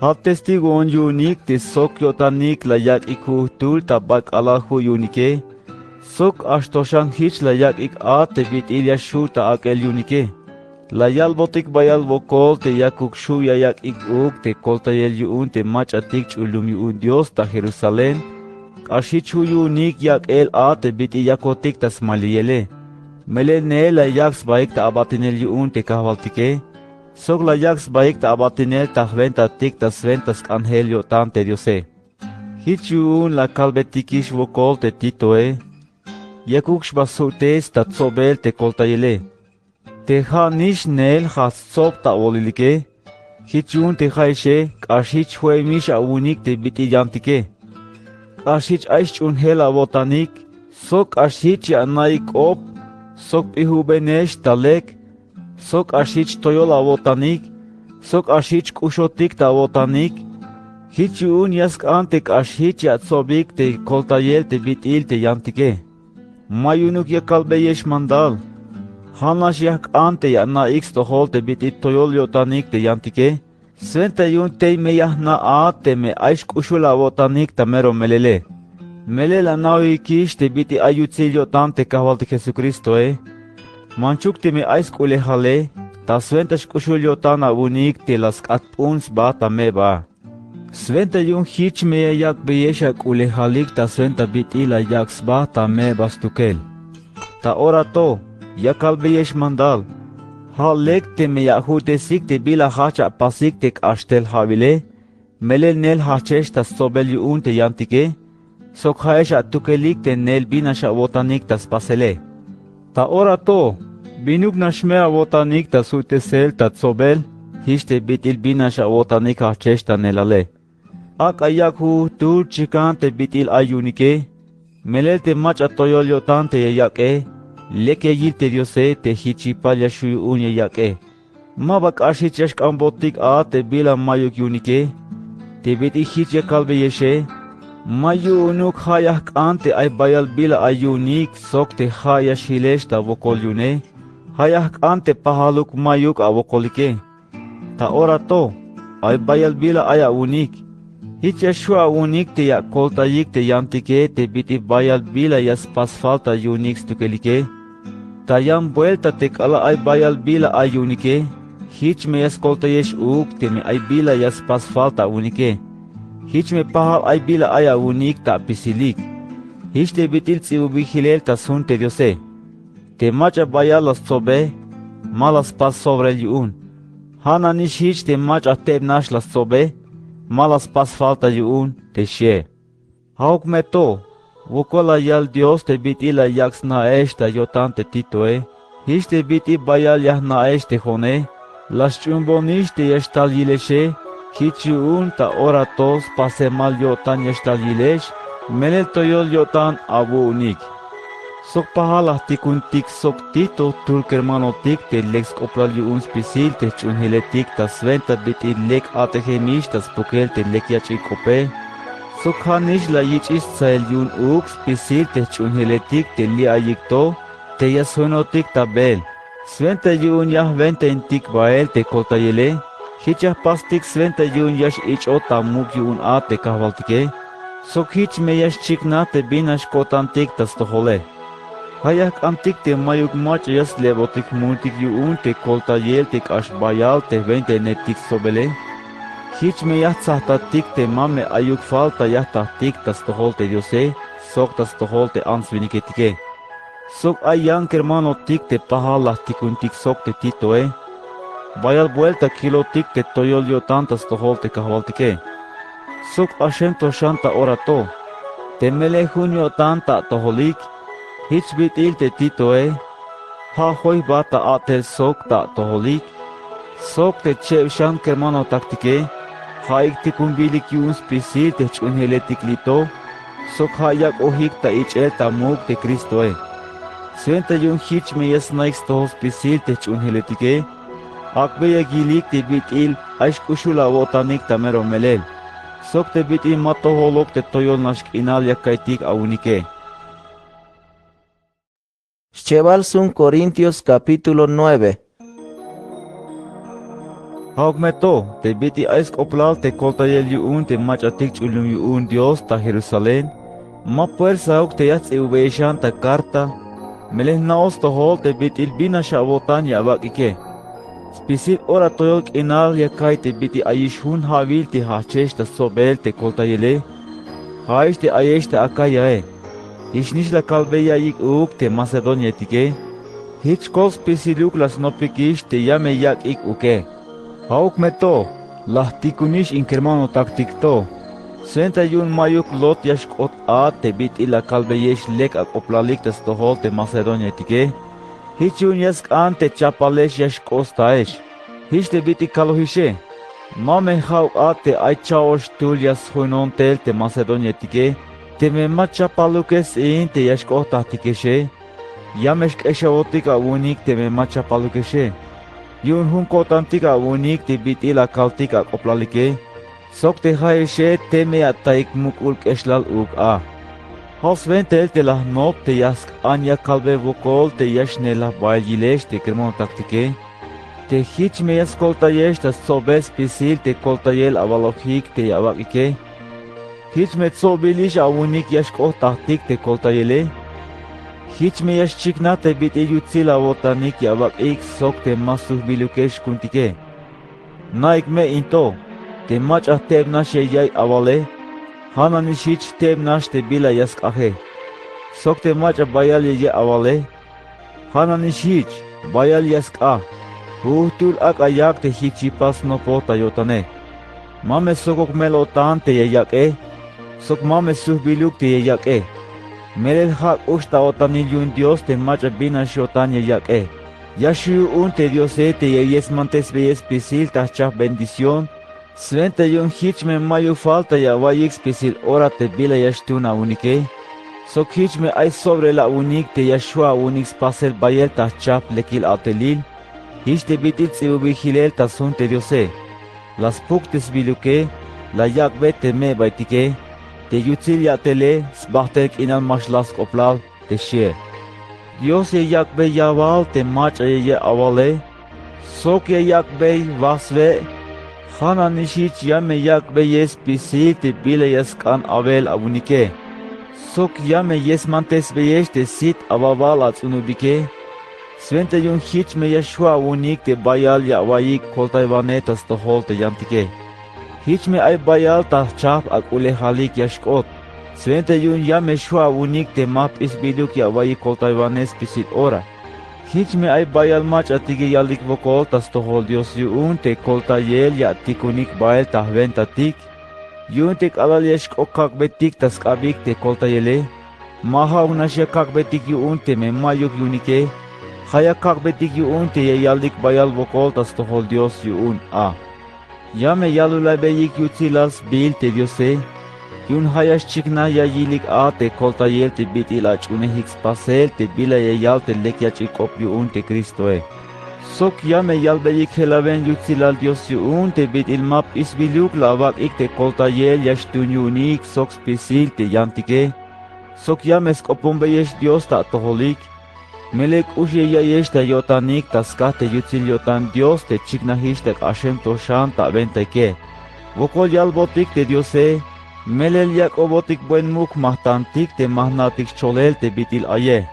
Ja' testigoon yu'unik te sok yo'tanik la yak'ik ju'ujtul ta ba k'alal ju' yu'unike, sok k'ax to xan jich la yak'ik a te bit'il ya xju' ta ak'el yu'unike. La yalbotik bayal wokol te yakuk xju' ya yak'ik uuk te koltayel yu'un te mach'atik ch'ul lum yu'un Dios ta Jerusalén, k'ax jich ju' yu'unik yak'el a te bit'il yakotik ta smaliyele. Melel neel la yak' sbaik ta abatinel yu'un te kajwaltike, sok la yak' sbaik ta abatinel ta jwentatik ta swenta sk'anjel yo'tan te Diose. Jich yu'un la kalbetikix wokol te Titoe, yakuk xba sju'tes ta tsobel te koltayele. Te ja'nix neel jajch stsob ta awolilike, jich yu'un te ja'exe k'ax jich jo'emix awu'unik te bit'il yantike. K'ax jich ay sch'uunjel awo'tanik, sok k'ax jich ya ana'ik k'op, sok p'ijubenex ta lek, sok k'ax jich toyol awo'tanik, sok k'ax jich k'uxotik ta awo'tanik. Jich yu'un ya sk'an te k'ax jich ya atsobik te koltayel te bit'il te yantike. Ma yu'unuk ya kalbeyex mandal. Ja' nax ya jk'an te ya ana'ik stojol te bit'il toyol yo'tanik te yantike, swenta yu'un tey me ya jna' a teme ay xk'uxul awo'tanik ta mero melele. Melel ana'ojikix te bit'il ay yutsil yo'tan te kajwaltik Jesucristoe. Manchuk teme ay sk'u'lejale, ta swenta xk'uxul yo'tan awu'unik te la sk'atp'un sba ta me'ba. Swenta yu'un jich me ya yak'beyex ak'u'lejalik ta swenta bit'il la yak' sba ta me'ba stukel. Ta ora to, ya kalbeyex mandal. Ja' lek teme ya aju'tesik te bila jajch apasik te k'axtel ja'wile, melel neel jajchex ta stsobel yu'un te yantike, sok ja'ex atukelik te neel bin nax awo'tanik ta spasele. Ta ora to, binuk nax me awo'tanik ta sju'tesel ta tsobel, jich te bit'il bin nax awo'tanik jajchex ta neelale. Ak'a yak' ju'ujtul chikan te bit'il ay yu'unike, melel te mach'a toyol yo'tan te ya yak'e, lek ya yil te Diose te jich yipal ya xju' yu'un ya yak'e. Maba k'ax jich ya xk'anbotik a te bila mayuk yu'unike, te bit'il jich ya kalbeyexe, ma yu'unuk ja' ya jk'an te ay bayal bila ay yu'unik sok te ja' ya xjilex ta wokol yu'une, ja' ya jk'an te pajaluk mayuk awokolike. Ta ora to, ay bayal bila ay awu'unik. Jich ya xju' awu'unik te ya akoltayik te yantike te bit'il bayal bila ya spas falta yu'unik stukelike. Ta yan buelta te k'alal ay bayal bila ay yu'unike, jich me ya skoltayex uuk teme ay bila ya spas falta awu'unike. Jich me pajal ay bila ay awu'unik ta apisilik. Jich te bit'il ts'ibubil jilel ta sjun te Diose. Te mach'a bayal la stsobe, ma la spas sobrel yu'un. Ja' nanix jich te mach'a teb nax la stsobe, ma la spas falta yu'un, te xie. Ja'uk me to, wokol la yal Dios te bit'il la yak' sna'ex ta yo'tan te Titoe, jich te bit'il bayal ya jna'ex te jo'one, la sch'uunbonix te ya xtal yilexe, Jich yu'un ta ora to spasemal yo'tan ya xtal yilex, melel toyol yo'tan awu'unik. Sok pajal la jtikuntik sok Tito, jtul kermanotik te lek sk'oplal yu'un spisil te jch'uunjeletik ta swenta bit'il lek a'tejemix ta spukel te lek yach'il k'ope. Sok ja'nix la yich'ix stsael yu'un uuk spisil te jch'uunjeletik te li' ayik to te ya sjoinotik ta beel. Swenta yu'un ya jwentaintik bael te koltayele, jich ya jpastik swenta yu'un ya x-ich'ot ta muk' yu'un a te kajwaltike, sok jich me ya xchiknaj te bin nax ko'tantik ta stojole. Ja' ya jk'antik te mayuk mach'a ya slebotik jmultik yu'un te koltayel te k'ax bayal te jwentainetik stsobele. Jich me ya jtsajtatik te ma me ayuk falta ya jtatik ta stojol te Diose sok ta stojol te ants winiketike. Sok ay yan kermanotik te pajal la jtikuntik sok te Titoe, bayal buelta kilotik te toyol yo'tan ta stojol te kajwaltike. Sok k'axem to xan ta ora to, te melel jun yo'tan ta atojolik. Jich bit'il te Titoe, ja' joy jba ta a'tel sok ta atojolik. Sok te cheb xan kermanotaktike, ja'ik tikunbilik yu'un spisil te jch'uunjeletik li' to, sok ja' yak'ojik ta ich'el ta muk' te Cristoe. Swenta yu'un jich me ya sna'ik stojol spisil te jch'uunjeletike, ak'beya yilik te bit'il ay xk'uxul awo'tanik ta mero melel, sok te bit'il ma tojoluk te toyol nax k'inal ya ka'iytik awunike. Xchebal sum Corintios capítulo nueve. Ja'uk me to te bit'il ay sk'oplal te koltayel yu'un te mach'atik ch'ul yu'un Dios ta Jerusalén, ma puersauk te ya jts'ibubeyexan ta karta, melel jna'oj stojol te bit'il bin nax awo'tan ya awak'ike. Spisil ora toyol k'inal ya ka'iy te bit'il ayix jun ja'wil te jajchex ta stsobel te koltayele, ja'ix te ayex ta Acayae. Jichnix la kalbeya ya'iyik uuk te Macedoniaetike. Jich kol spisiluk la snopikix te ya me yak'ik uuke. Ja'uk me to, la jtikunix in kermanotaktik to, swenta yu'un ma'yuk lot ya xk'ot a te bit'il la kalbeyex lek ak'oplalik ta stojol te Macedoniaetike. Jich yu'un ya sk'an te chapalex ya xk'ot staex. Jich te bit'il kalojixe, ma me ja'uk a te ay cha'oxtul ya sjoinon tel te Macedoniaetike, teme ma chapalukex ts'iin te ya xk'ot jtajtikexe. Ya me xk'exawotik awu'unik teme ma chapalukexe. Yu'un jun ko'tantik awu'unik te bit'il la kaltik ak'oplalike, sok te ja'exe teme ya ataik muk'ul k'exlal uuk a. Ja' swentail te la jnop te ya sk'an ya kalbe wokol te ya xnelaj bael yilex te kermanotaktike, te jich me ya skoltayex ta stsobel spisil te koltayel awalojik te ya awak'ike. Jich me tsobilix awu'unik ya xk'ot jtajtik te koltayele. Jich me ya xchiknaj te bit'il yutsil awo'tanik ya awak'ik sok te ma sujbilukex ku'untike. Na'ik me in to, te mach'a jtebnax ya ya'iy awale, ja'nanix jich jtebnax te bila ya sk'aje. Sok te mach'a bayal ya ya'iy awale, ja'nanix jich bayal ya sk'a. Jujtul ak'a yak te jich yipas snopoj ta yo'tane. Ma me sokok mel-o'tan te ya yak'e, sok ma me sujbiluk te ya yak'e. Melel ja' k'ux ta o'tanil yu'un Dios te mach'a bin nax yo'tan ya yak'e. Ya xju' yu'un te Diose te ya yesmantesbeyel spisil ta jchajp bendición, swenta yu'un jich me ma'yuk falta ya awa'iyik spisil ora te bila ya xtuun awu'unike. Sok jich me ay sobrel awu'unik te ya xju' awu'unik spasel bayel ta jchajp lekil a'telil. Jich te bit'il ts'ibubil jilel ta sjun te Diose. La spuk te sbiluke, la yak'be te me'baetike, te yutsil ya'tele, sbajtel k'inal ma xlaj sk'oplal, te xie. Dios ya yak'bey yawal te mach'a ya ya'iy awale, sok ya yak'bey waj swe'. Ja'nanix jich ya me yak'beyel spisil te bila ya sk'an awel awu'unike, sok ya me yesmantesbeyex te sit awawal ats'unubike. Swenta yu'un jich me ya xju' awu'unik te bayal ya awa'iyik koltaywanej ta stojol te yantike. Jich me ay bayal ta jchajp ak'ulejalik ya xk'ot. Swenta yu'un ya me xju' awu'unik te ma jp'isbiluk ya awa'iyik koltaywanej spisil ora. Jich me ay bayal mach'atik ya yalik wokol ta stojol Dios yu'un te koltayel ya atikunik bael ta jwentatik. Yu'un te k'alal ya xk'ot kak'betik ta sk'abik te koltayele, ma ja'uk nax ya kak'betik yu'un teme ma'yuk yu'unike, ja' ya kak'betik yu'un te ya yalik bayal wokol ta stojol Dios yu'un a. Ya me yalulaybeik yutsilal sbiil te Diose. Yu'un ja' ya xchiknaj ya yilik a te koltayel te bit'il ach'uunejik spasel te bila ya yal te lek yach'il k'op yu'un te Cristoe. Sok ya me yalbeyik jelaben yutsilal Dios yu'un te bit'il ma p'isbiluk la awak'ik te koltayel ya xtuun yu'unik sok spisil te yantike. Sok ya me sk'oponbeyex Dios ta atojolik. Melel k'ux ya ya'iyex ta yo'tanik ta skaj te yutsil yo'tan Dios te chiknajix ta k'axem to xan ta awentaike. Wokol yalbotik te Diose. Melel yak'obotik buen muk' jmajtantik te ma jna'tik scholel te bit'il aye.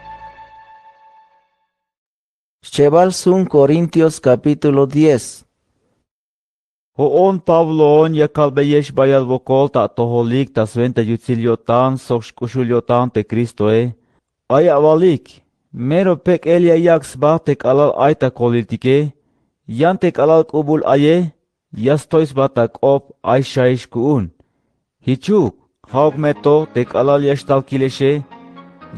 Xchebal jsun Corintios capítulo diez. Jo'on Pabloon ya kalbeyex bayal wokol ta atojolik ta swenta yutsil yo'tan sok xk'uxul yo'tan te Cristoe. Ay awalik, mero pek'el ya yak' sba te k'alal ay ta koliltike. Yan te k'alal k'ubul aye, ya stoy sba ta k'op ay xaix ku'un. Jichuk, ja'uk me to te k'alal ya xtal kilexe.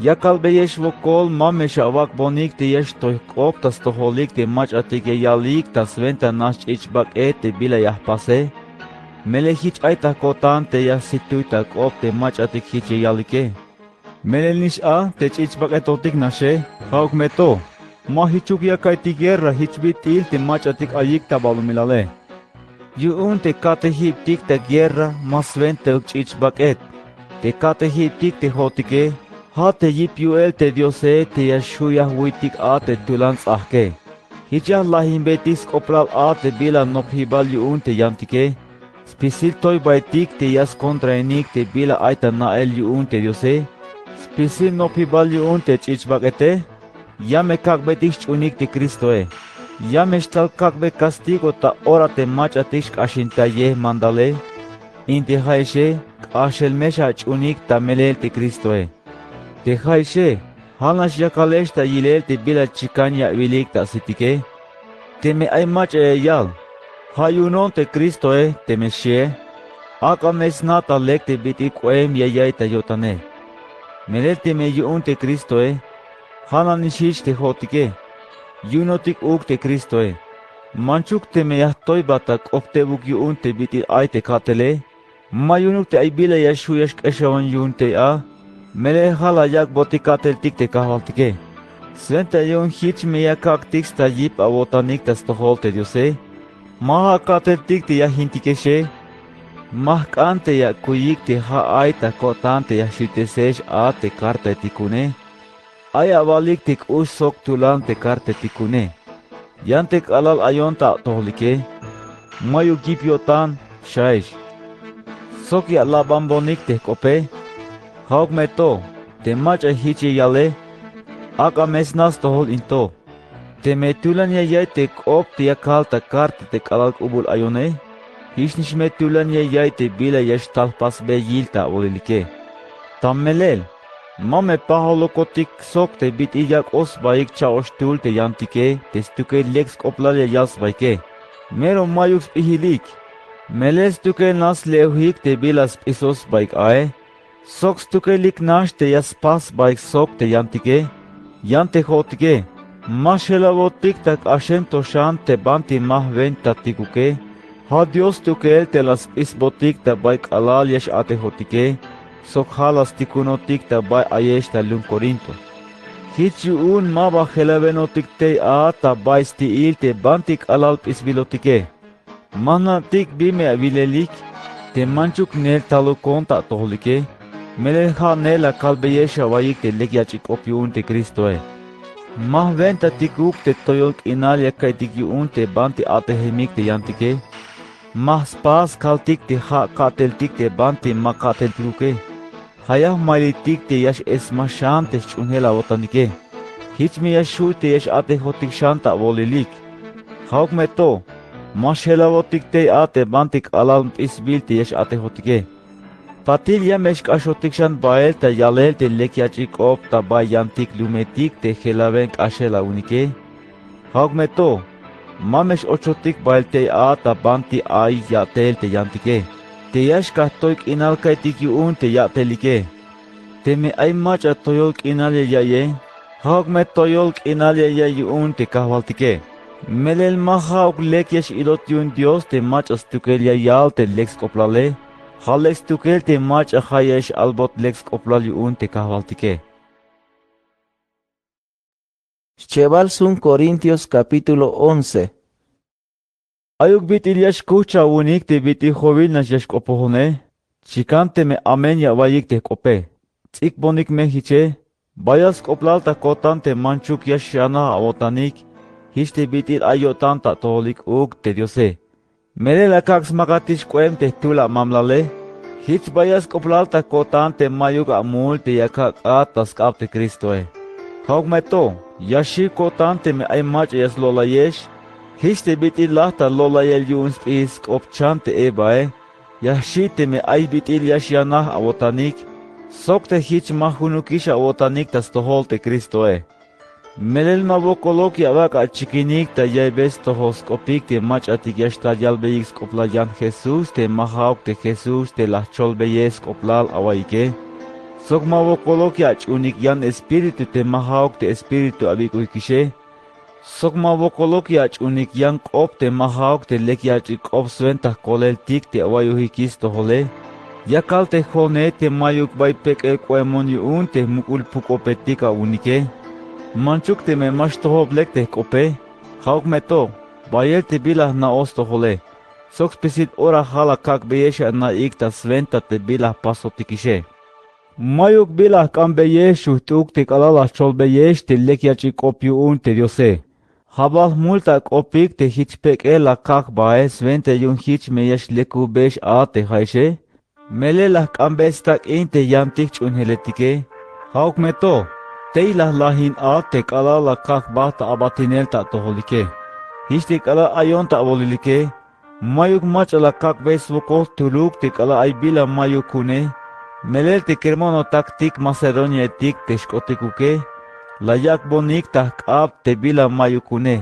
Ya kalbeyex wokol ma me xawak'bonik te ya xtoy jk'op ta stojolik te mach'atik ya yalik ta swenta nax ch'ich' bak'et te bila ya jpase. Melel jich ay ta ko'tan te ya situy ta k'op te mach'atik jich ya yalike. Melel nix a te ch'ich' bak'etotik naxe, ja'uk me to. Ma jichuk ya ka'iytik guerra jich bit'il te mach'atik ayik ta balumilale. Yu'un te ka'tejibtik ta guerra ma swentauk ch'ich' bak'et. Te ka'tejibtik te jo'otike, ja' te yip yu'el te Diose te ya xju' ya jwuytik a te tulan ts'ajke. Jich ya jlajinbeytik sk'oplal a te bila nopjibal yu'un te yantike. Spisil toybaytik te ya skontrainik te bila ay ta na'el yu'un te Diose. Spisil nopjibal yu'un te ch'ich' bak'ete. Ya me kak'beytik sch'uunik te Cristoe. Ya me xtal kak'bey castigo ta ora te mach'atik xk'axintayej mandale. In te ja'ixe k'axel me xach'uunik ta melel te Cristoe. Te ja'ixe, ja' nax yakalex ta yilel te bila chikan ya awilik ta asitike. Teme ay mach'a ya yal: Ja' yu'unon te Cristoe, teme xie, ak'a me sna ta lek te bit'il k'oem ya ya'iy ta yo'tane. Melel teme yu'un te Cristoe, ja' nanix jich te jo'otike. Yu'unotik uuk te Cristoe. Manchuk teme ya jtoybat ta k'op tebuk yu'un te bit'il ay te ka'tele. Ma yu'unuk te ay bila ya xju' ya xk'exaon yu'un tey a. Melel ja' la yak'botik ka'teltik te Kajwaltike. Swenta yu'un jich me ya kak'tik sta yip awo'tanik ta stojol te Diose. Ma ja' ka'teltik te ya jintikexe. Ma jk'an te ya akuyik te ja' ay ta ko'tan te ya xiltesex a te kartaetik ku'une. Ay awalik te k'ux sok tulan te kartaetik ku'une. Yan te k'alal ayon ta atojolike. Mayuk yip yo'tan, xaex. Sok ya alabanbonik te jk'ope. Ja'uk me to, te mach'a jich ya yale. Ak'a me sna stojol in to. Teme tulan ya ya'iy te k'op te ya kal ta karta te k'alal k'ubul ayone, jichnix me tulan ya ya'iy te bila ya xtal jpasbey yil ta awolilike. Ta melel, ma me pajolokotik sok te bit'il yak'oj sbaik cha'oxtul te yantike te stukel lek sk'oplal ya yal sbaike. Mero mayuk sp'ijilik. Melel stukel nax sle'ojik te bila sp'isob sbaik ae. Sok stukelik nax te ya spas sbaik sok te yantike. Yan te jo'otike, ma xjelawotik ta k'axem to xan te banti ma jwentatikuke. Ja' Dios stukel te la sp'isbotik ta bay k'alal ya x-a'tejotike. Sok ja' la stikunotik ta bay ayex ta lum Corinto. Jich yu'un ma ba jelawenotik tey a ta bay sti'il te banti k'alal p'isbilotike. Ma jna'tik bi me awilelik. Te manchuk neel talukon ta atojolike, melel ja'nel la kalbeyex awaiyik te lek yach'il k'op yu'un te Cristoe. Ma jwentatikuk te toyol k'inal ya ka'iytik yu'un te banti a'tejemik te yantike. Ma jspas kaltik te ja' ka'teltik te banti ma ka'teltikuke. Ja' ya jmailiytik te ya x-esmaj xan te sch'uunjel awo'tanike. Jich me ya xju' te ya x-a'tejotik xan ta awolilik. Ja'uk me to, ma xjelawotik tey a te banti k'alal p'isbil te ya x-a'tejotike. Patil ya me xk'axotik xan bael ta yalel te lek yach'il k'op ta bay yantik lumetik te jelaben k'axel awu'unike. Ja'uk me to, ma me x-ochotik bael tey a ta banti ay ya'tel te yantike. Te ya xkajtoy k'inal ka'iytik yu'un te ya'telike. Teme ay mach'a toyol k'inal ya ya'iye, ja'uk me toyol k'inal ya ya'iy yu'un te Kajwaltike. Melel ma ja'uk lek ya x-ilot yu'un Dios te mach'a stukel ya yal te lek sk'oplale, ja' lek stukel te mach'a ja' ya x-albot lek sk'oplal yu'un te Kajwaltike. Xchebal sum Corintios capítulo once. Ayuk bit'il ya xkujch' awu'unik te bit'il jowil nax ya xk'opojone, chikan teme amen ya awa'iyik te jk'ope. Ts'ikbonik me jiche, bayal sk'oplal ta ko'tan te manchuk ya xanaj awo'tanik, jich te bit'il ay yo'tan ta atojolik uuk te Diose. Melel la kak' smakatix k'oem te jtul amamlale, jich bayal sk'oplal ta ko'tan te ma'yuk amul te ya kak'at ta sk'ab te Cristoe. Ja'uk me to, ya xiw ko'tan teme ay mach'a ya slo'layex, jich te bit'il laj ta lo'layel yu'un sp'ijil sk'op chan te Evae, ya xiw teme ay bit'il ya xyanaj awo'tanik, sok te jich ma junukix awo'tanik ta stojol te Cristoe. Melel ma wokoluk ya awak' achikinik ta yaiybel stojol sk'opik te mach'atik ya xtal yalbeyik sk'oplal yan Jesús te ma ja'uk te Jesús te la jcholbeyex sk'oplal awa'iyike. Sok ma wokoluk ya ach'uunik yan espíritu te ma ja'uk te espíritu awik'ujikixe. Sok ma wokoluk ya ach'uunik yan k'op te ma ja'uk te lek yach'il k'op swenta jkoleltik te awa'iyojikix stojole. Yakal te jo'one te ma'yuk bay pek'el k'o'emon yu'un te muk'ul puk'opetik awu'unike. Manchuk teme ma xtojob lek te jk'ope, ja'uk me to, bayel te bila jna'oj stojole. Sok spisil ora ja' la kak'beyex ana'ik ta swenta te bila jpasotikixe. Ma'yuk bila jk'anbeyex xujt'uk te k'alal la jcholbeyex te lek yach'il k'op yu'un te Diose. Ja' bal jmul ta ak'opik te jich pek'el la kak' jbael swenta yu'un jich me ya xlekujbeyex a te ja'exe. Melel la jk'anbey stak'in te yantik jch'uunjeletike. Ja'uk me to, tey la jlajin a te k'alal la kak' jba ta abatinel ta atojolike. Jich te k'alal ayon ta awolilike, ma'yuk mach'a la kak'bey swokol jtuluk te k'alal ay bila ma'yuk ku'une. Melel te kermanotaktik Macedoniaetik te xk'otikuke, la yak'bonik ta jk'ab te bila ma'yuk ku'une.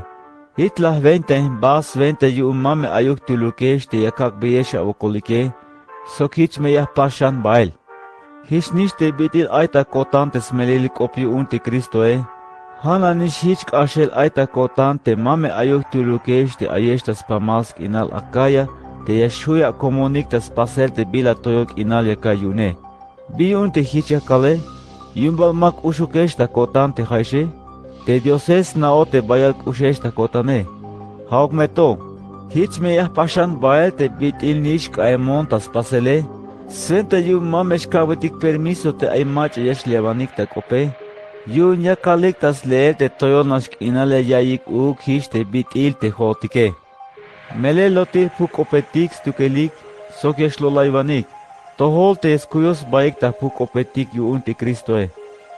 Jich la jwentain jba swenta yu'un ma me ayuk jtulukex te ya kak'beyex awokolike, sok jich me ya jpaxan jbael. Jichnix te bit'il ay ta ko'tan te smelelil k'op yu'un te Cristoe. Ja' nanix jich k'axel ay ta ko'tan te ma me ayuk jtulukex te ayex ta spamal sk'inal Acaya te ya xjuy akomonik ta spasel te bila toyol k'inal ya ka'iy yu'une. ¿Bi yu'un te jich ya kale? ¿Yu'un bal ma k'uxukex ta ko'tan te ja'exe? Te Diose sna'oj te bayal k'uxex ta ko'tane. Ja'uk me to, jich me ya jpaxan jbael te bit'il nix k'aemon ta spasele. Swenta yu'un ma me xka'betik permiso te ay mach'a ya xlewanik ta k'ope, yu'un yakalik ta sleel te toyol nax k'inal ya ya'iyik uuk jich te bit'il te jo'otike. Melel lotil jpuk-k'opetik stukelik sok ya xlo'laywanik. Tojol te ya skuyoj sbaik ta jpuk-k'opetik yu'un te Cristoe.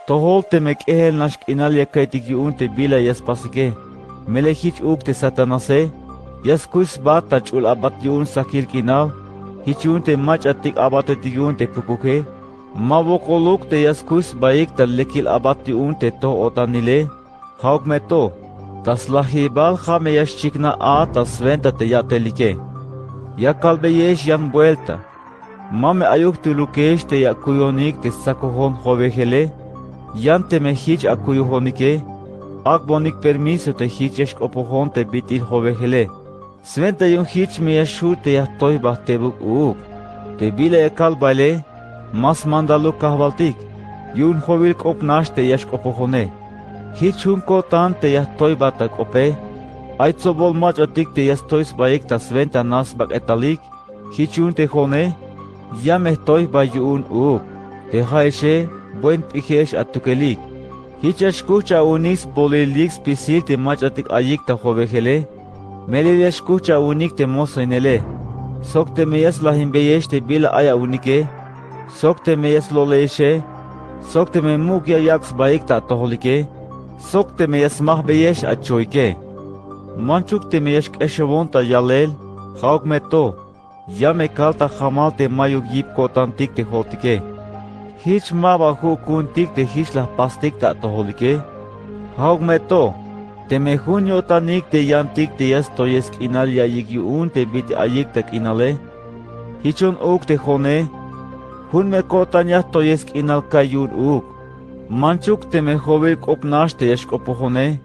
Tojol teme k'ejel nax k'inal ya ka'iytik yu'un te bila ya spasike. Melel jich uuk te Satanase ya skuy sba ta ch'ul abat yu'un sakil k'inal. Jich yu'un te mach'atik abatetik yu'un te jpukuje, ma wokoluk te ya skuy sbaik ta lekil abat yu'un te toj-o'tanile. Ja'uk me to, ta slajibal ja' me ya xchiknaj a ta swenta te ya'telike. Ya kalbeyex yan buelta. Ma me ayuk jtulukex te ya akuyonik te stsakojon jowejele. Yan teme jich akuyojonike, ak'bonik permiso te jich ya xk'opojon te bit'il jowejele. Swenta yu'un jich me ya xju' te ya jtoy jba jtebuk uuk. Te bila ya kal baele, ma smandaluk kajwaltik, yu'un jowil k'op nax te ya xk'opojone. Jich jun ko'tan te ya jtoy jba ta k'ope. Ay tsobol mach'atik te ya stoy sbaik ta swenta nax sbak'etalik. Jich yu'un te jo'one ya me jtoy jba yu'un uuk. Te ja'exe buen p'ijex atukelik. Jich ya xkujch' awu'unik sbolilik spisil te mach'atik ayik ta jowejele. Melel ya xkujch' awu'unik te mosoinele. Sok teme ya slajinbeyex te bila ay awu'unike, sok teme ya slo'layexe, sok teme muk' ya yak' sbaik ta atojolike, sok teme ya smajbeyex achoike. Manchuk teme ya xk'exewon ta yalel, ja'uk me to, ya me kal ta jamal te ma'yuk yip ko'tantik te jo'otike. Jich maba ju' ku'untik te jich la jpastik ta atojolike. Ja'uk me to, teme jun yo'tanik te yantik te ya stoyej sk'inal ya'iyik yu'un te bit'il ayik ta k'inale, jichon uuk te jo'one, jun me ko'tan ya jtoyej sk'inal ka'iy yu'un uuk. Manchuk teme jowil k'op nax te ya xk'opojone,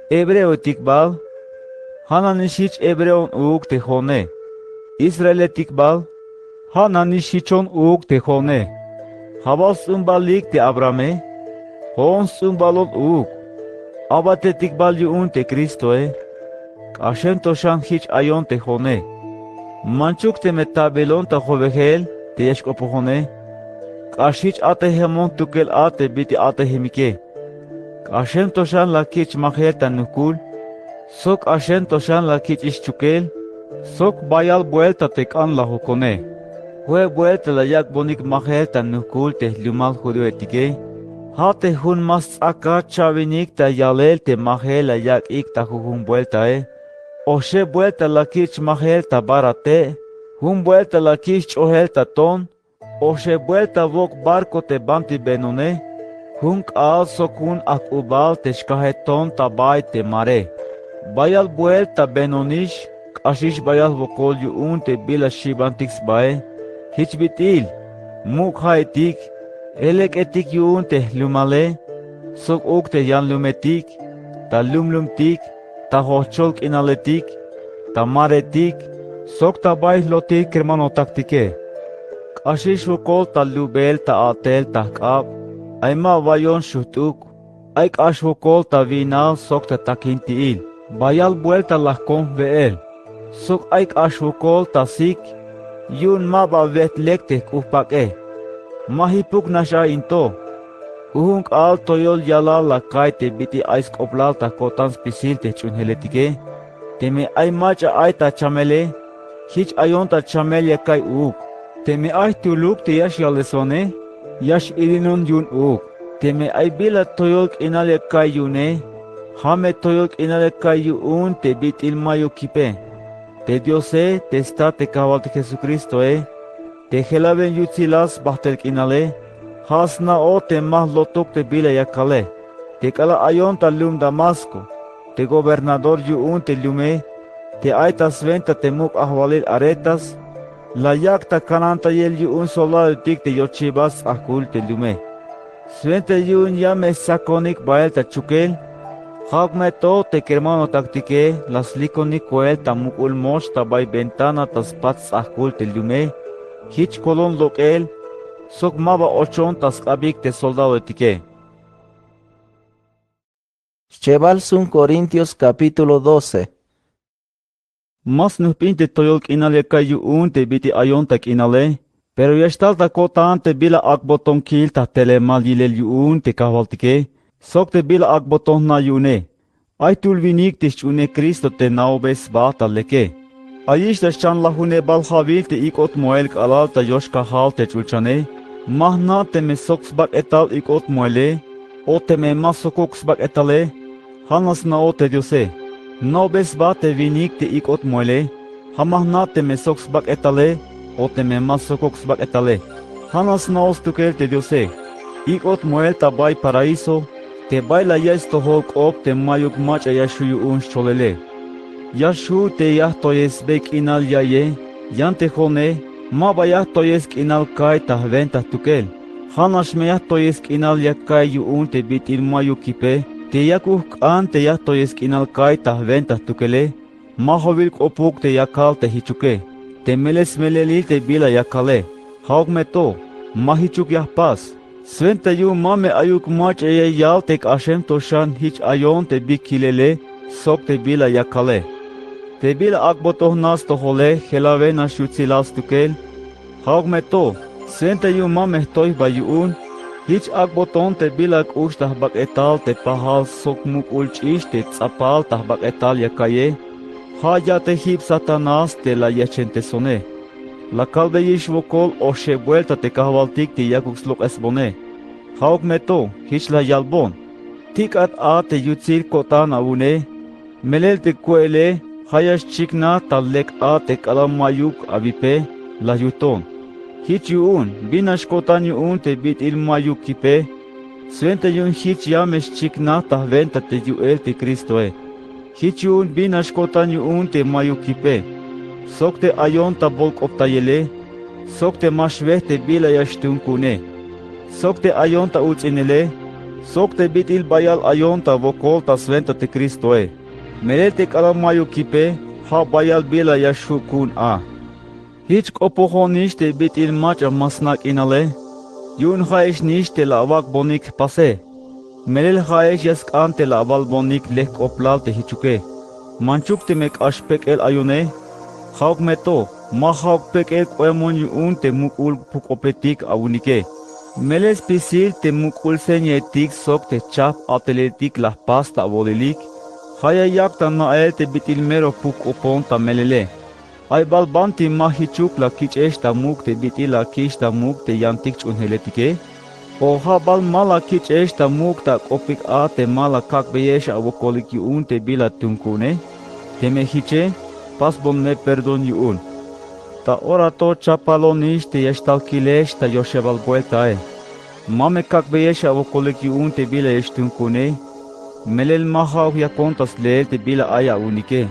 hebreoetik bal, Ja' nanix jich hebreon uuk te jo'one. Israeletik bal, ja' nanix jichon uuk te jo'one. Ja' bal sts'umbalik te abrahame, jo'on sts'umbalon uuk. Abatetik bal yu'un te kristoe, k'axem to xan jich ayon te jo'one. Manchuk teme tabilon ta jowejel te ya xk'opojone, k'ax jich at'ejemon tukel a te bit'il at'ejemike. K'axem to xan la kich' majel ta nujk'ul, sok k'axem to xan la kich'ix chukel, sok bayal buelta te k'anlajokone. Jue buelta la yak'bonik majel ta nujk'ul te jlumal judioetike, ja' te jun ma sts'akach cha'winik ta yalel te majel la yak'ik ta jujun bueltae. Oxeb buelta la kich' majel ta vara te', jun buelta la kich' ch'ojel ta ton, oxeb buelta wok barco te banti benone, jun k'aal sok jun ajk'ubal te xkaje ton ta bay te mare. Bayal buelta benonix, k'axix bayal wokol yu'un te bila xi'bantik sbae, jich bit'il: muk' ja'etik, elek'etik yu'un te jlumale, sok uuk te yanlumetik, ta lumlumtik, ta jojchol k'inaletik, ta maretik, sok ta bay jlotil kermanotaktike. K'axix wokol ta lubel ta a'tel ta jk'ab, ay ma wayon xujt'uk, ay k'ax wokol ta wi'nal sok ta takinti'il, bayal buelta la jkon jwe'el, sok ay k'ax wokol ta sik, yu'un ma ba wejt lek te jk'u jpak'e. Ma jipuk nax a in to. Jujun k'aal toyol yalal la ka'iy te bit'il ay sk'oplal ta ko'tan spisil te jch'uunjeletike. Teme ay mach'a ay ta chamele, jich ayon ta chamel ya ka'iy uuk. Teme ay jtuluk te ya xyaleswane, ya x-ilinon yu'un uuk. Teme ay bila toyol k'inal ya ka'iy yu'une, ja' me toyol k'inal ya ka'iy yu'un te bit'il mayuk kipe. Te Diose, te Stat te Kajwaltik Jesukristoe, te jelaben yutsilal sbajtel k'inale, ja' sna'oj te ma jlotuk te bila ya kale. Te k'alal ayon ta lum Damasco, te gobernador yu'un te lume, te ay ta swenta te muk' ajwalil Aretas, la yak' ta kanantayel yu'un soldadoetik te yochibal sts'ajk'ul te lume. Swenta yu'un ya me stsakonik bael ta chukel, ja'uk me to te kermanotaktike la slikonik koel ta muk'ul moch ta bay ventana ta spat sts'ajk'ul te lume, jich kolon lok'el, sok ma ba ochon ta sk'abik te soldadoetike. Xchebal sum Corintios capítulo doce. Ma snujbin te toyol k'inal ya ka'iy yu'un te bit'il ayon ta k'inale, pero ya xtal ta ko'tan te bila ak'boton kil ta jtelemal yilel yu'un te Kajwaltike, sok te bila ak'boton jna' yu'une. Ay jtul winik te xch'uunej Cristo te na'ojbe sba ta leke. Ayix ta xchanlajunebal ja'wil te ik'ot moel k'alal ta yox kajal te ch'ulchane, ma jna' teme sok sbak'etal ik'ot moele, o teme ma sokuk sbak'etale, ja' nax sna'oj te Diose. Na'ojbe sba te winik te ik'ot moele, ja' ma jna' teme sok sbak'etale, o teme ma sokuk sbak'etale. Ja' nax sna'oj stukel te Diose. Ik'ot moel ta bay paraíso, te bay la yaiy stojol k'op te mayuk mach'a ya xju' yu'un xcholele. Ya xju' te ya jtoyesbe k'inal yaiye, yan te jo'one, ma ba ya jtoyes k'inal ka'iy ta jwenta jtukel. Ja' nax me ya jtoyes k'inal ya ka'iy yu'un te bit'il mayuk kipe, te yakuk jk'an te ya jtoyes k'inal ka'iy ta jwenta jtukele, ma jowil k'opuk te ya kal te jichuke, te melel smelelil te bila ya kale. Ja'uk me to, ma jichuk ya jpas. Swenta yu'un ma me ayuk mach'a ya yal te k'axem to xan jich ayon te bi kilele sok te bila ya kale. Te bila ak'boton jna' stojole jelawenax yutsilal stukel. Ja'uk me to, swenta yu'un ma me jtoy jba yu'un, jich ak'boton te bila k'ux ta jbak'etal te pajal sok muk'ul ch'ix te ts'apal ta jbak'etal ya ka'iye. Ja' ya'tejib Satanás te la yejchentesone. La kalbeyix wokol oxeb buelta te Kajwaltik te yakuk slok'esbone. Ja'uk me to, jich la yalbon: Tik'at a te yutsil ko'tan awu'une, melel te ku'ele ja' ya xchiknaj ta lek a te k'alal mayuk awipe, la yujton. Jich yu'un, bin nax ko'tan yu'un te bit'il mayuk kipe, swenta yu'un jich ya me xchiknaj ta jwenta te yu'el te Cristoe. Jich yu'un bin nax ko'tan yu'un te mayuk kipe, sok te ayon ta bolk'optayele, sok te ma xwejt te bila ya xtuun ku'une, sok te ayon ta uts'inele, sok te bit'il bayal ayon ta wokol ta swenta te Cristoe. Melel te k'alal mayuk yipe, ja' bayal bila ya xju' ku'un a. Jich k'opojonix te bit'il mach'a ma sna' k'inale, yu'un ja'exnix te la awak'bonik jpase. Melel ja'ex ya sk'an te la awalbonik lek k'oplal te jichuke. Manchuk teme k'ax pek'el ayone, ja'uk me to, ma ja'uk pek'el k'oemon yu'un te muk'ul pujk'opetik awinike. Melel spisil te muk'ul señaetik sok te chajp a'teleltik la jpas ta awolilik, ja' ya yak' ta na'el te bit'il mero pujk'opon ta melele. Ay bal banti ma jichuk la kich'ex ta muk' te bit'il la kich' ta muk' te yantik ch'uunjeletike? O ja' bal ma la kich'ex ta muk' ta k'opik a te ma la kak'beyex awokolik yu'un te bila tuun ku'une? Teme jiche, pasbon me perdón yu'un. Ta ora to chapalonix te ya xtal kilex ta yoxebal bueltae. Ma me kak'beyex awokolik yu'un te bilayex tuun ku'une, melel ma ja'uk yakon ta sleel te bila ay awinike.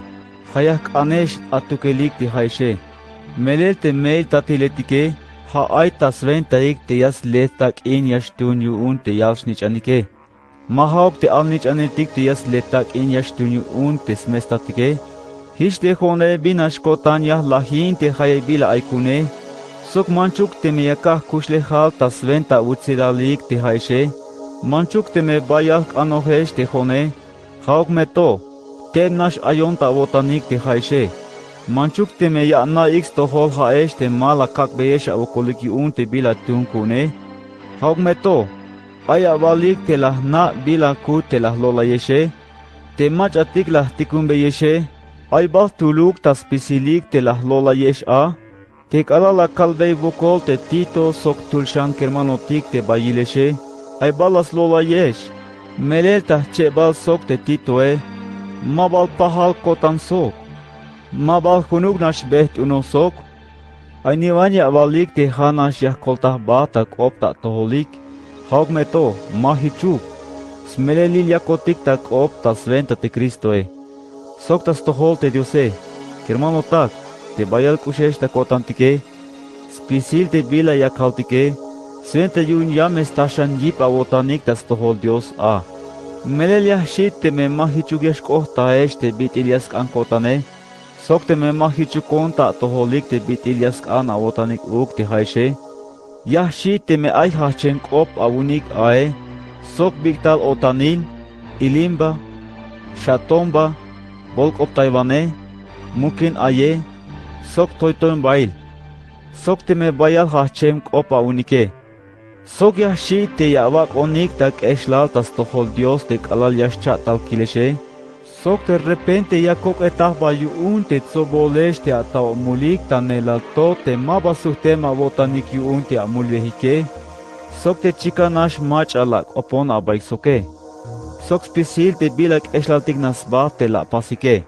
Ja' ya jk'anex atukelik te ja'exe. Melel te me'il tatiletike, ja' ay ta swentaik te ya sle tak'in ya xtuun yu'un te yal-snich'anike. Ma ja'uk te alnich'aniltik te ya sle tak'in ya xtuun yu'un te smestatike. Jich te jo'one bin nax ko'tan ya jlajin te jayeb bila ay ku'une, sok manchuk teme ya ka' jkuxlejal ta swenta awutsilalik te ja'exe. Manchuk teme bayal jk'anojex te jo'one, ja'uk me to, teb nax ayon ta awo'tanik te ja'exe. Manchuk teme ya ana'ik stojol ja'ex te ma la kak'beyex awokolik yu'un te bila tuun ku'une, ja'uk me to, ay awalik te la jna' bila kut te la jlo'layexe, te mach'atik la jtikunbeyexe. Ay bal jtuluk ta spisilik te la jlo'layex a. Te k'alal la kalbey wokol te Tito sok jtul xan kermanotik te bayilexe, ay bal la slo'layex. Melel ta jchebal sok te Titoe, ma bal pajal ko'tan sok, ma bal junuk nax be jt'unoj sok. Ay niwan ya awalik te ja' nax ya jkolta jba ta k'op ta atojolik. Ja'uk me to, ma jichuk. Smelelil yakotik ta k'op ta swenta te Cristoe, sok ta stojol te Diose. Kermanotak, te bayal k'uxex ta ko'tantike, spisil te bila ya kaltike, swenta yu'un ya me sta xan yip awo'tanik ta stojol Dios a. Melel ya jxi' teme ma jichuk ya xk'ojtaex te bit'il ya sk'an ko'tane, sok teme ma jichukon ta atojolik te bit'il ya sk'an awo'tanik uuk te ja'exe. Ya jxi' teme ay jajchem k'op awinik ae, sok bik'tal o'tanil, ilimba, xatomba, bolk'optaywane, mukin aye, sok toytoymbail, sok teme bayal jajchem k'op awinike. Sok ya jxi' te ya awak'onik ta k'exlal ta stojol Dios te k'alal ya xcha'tal kilexe, sok de repente ya kok'etaj jba yu'un te tsobolex te ata amulik ta neelal to te ma ba sujtem awo'tanik yu'un te amulbejike, sok te chikan nax mach'a la ak'opon abaik soke, sok spisil te bila k'exlaltik nax sba te la apasike.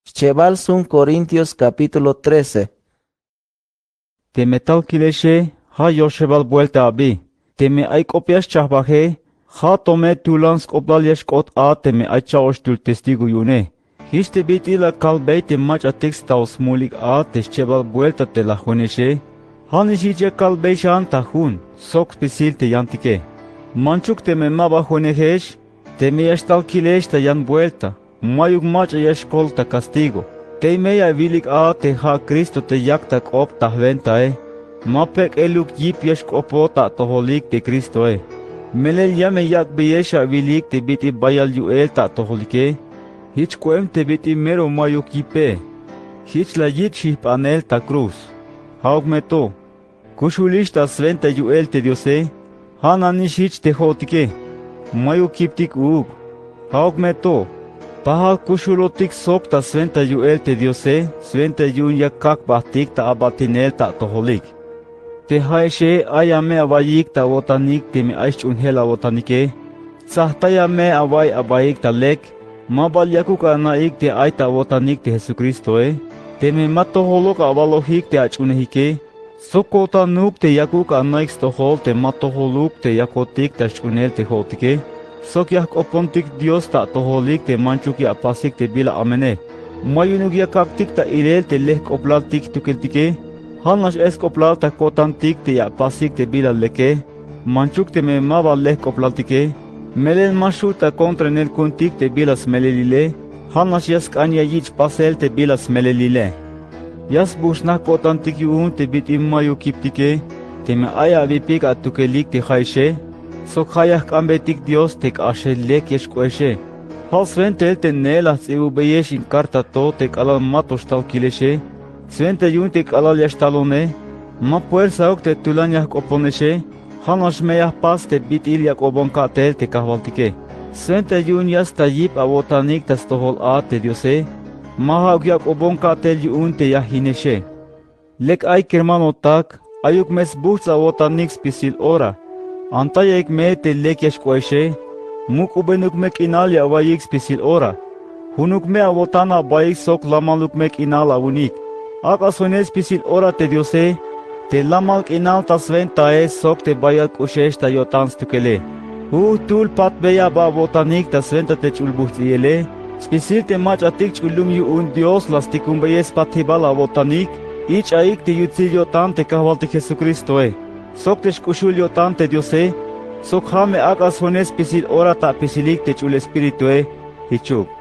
Xchebal jsun Corintios capítulo trece. Teme tal kilexe, ja' yoxebal buelta abi. Teme ay k'op ya xchajbaje, ja' to me tulan sk'oplal ya xk'ot a teme ay cha'oxtul testigo yu'une. Jich te bit'il la kalbey te mach'atik staos smulik a te xchebal buelta te la juenexe. Ja'nix jich ya kalbey xan ta jun sok spisil te yantike. Manchuk teme ma ba juenejex, teme ya xtal kilex ta yan buelta, mayuk mach'a ya xkol ta castigo. Tey me ya awilik a te ja' Cristo te yak ta k'op ta jwentae. Ma pek'eluk yip ya xk'opoj ta atojolik te Cristoe. Melel ya me yak'beyex awilik te bit'il bayal yu'el ta atojolike. Jich k'oem te bit'il mero mayuk yipe. Jich la yich' jijp'anel ta cruz. Ja'uk me to, kuxulix ta swenta yu'el te Diose, ja' nanix jich te jo'otike, mayuk yiptik uuk. Ja'uk me to, pajal kuxulotik sok ta swenta yu'el te Diose, swenta yu'un ya kak' jbajtik ta abatinel ta atojolik. Te ja'exe, aya me awa'iyik ta awo'tanik teme ay xch'uunjel awo'tanike. Tsajtaya me awa'iy abaik ta lek. Ma bal yakuk ana'ik te ay ta awo'tanik te Jesucristoe. Teme ma tojoluk awalojik te ach'uunejike, sok ko'tanuk te yakuk ana'ik stojol te ma tojoluk te yakotik ta xch'uunel te jo'otike, sok ya jk'opontik Dios ta atojolik te manchuk ya apasik te bila amene. Ma yu'unuk ya kak'tik ta ilel te lejk'oplaltik jtukeltike. Ja' nax ay sk'oplal ta ko'tantik te ya apasik te bila leke. Manchuk teme ma ba lejk'oplaltike, Melel ma xju' ta kontrenel ku'untik te bila smelelile. Ja' nax ya sk'an ya yich' pasel te bila smelelile. Ya sbuj sna k'o'tantik yu'un te bit'il mayuk kiptike. Teme ay awipik atukelik te ja'exe, sok ja' ya jk'anbetik Dios te k'axel lek ya xk'o'exe. Ja' swentail te neel la jts'ibubeyex in karta to te k'alal ma to xtal kilexe. Swenta yu'un te k'alal ya xtalone, ma puersauk te tulan ya jk'oponexe. Ja' nax me ya jpas te bit'il ya ak'obon ka'tel te kajwaltike. Swenta yu'un ya sta yip awo'tanik ta stojol a te Diose, ma ja'uk ya ak'obon ka'tel yu'un te ya jinexe. Lek ay kermanotak, ayuk me sbujts' awo'tanik spisil ora. Antayaik me te lek ya xk'o'exe. Muk'ubenuk me k'inal ya awa'iyik spisil ora. Junuk me awo'tan abaik sok lamaluk me k'inal awu'unik. Ak'a sjoine spisil ora te Diose, te lamal k'inal ta swentae sok te bayal k'uxex ta yo'tan stukele. Jujujtuhl patbey aba awo'tanik ta swenta te ch'ul bujts'iyele. Spisil te mach'atik ch'ul lum yu'un Dios la stikumbeyel spatjibal awo'tanik. Ich'aik te yutsil yo'tan te kajwaltik Jesukristoe, sok te xk'uxul yo'tan te Diose. Sok ja' me ak'a sjoine spisil ora ta apisilik te ch'ul Espiritue. Jichuk.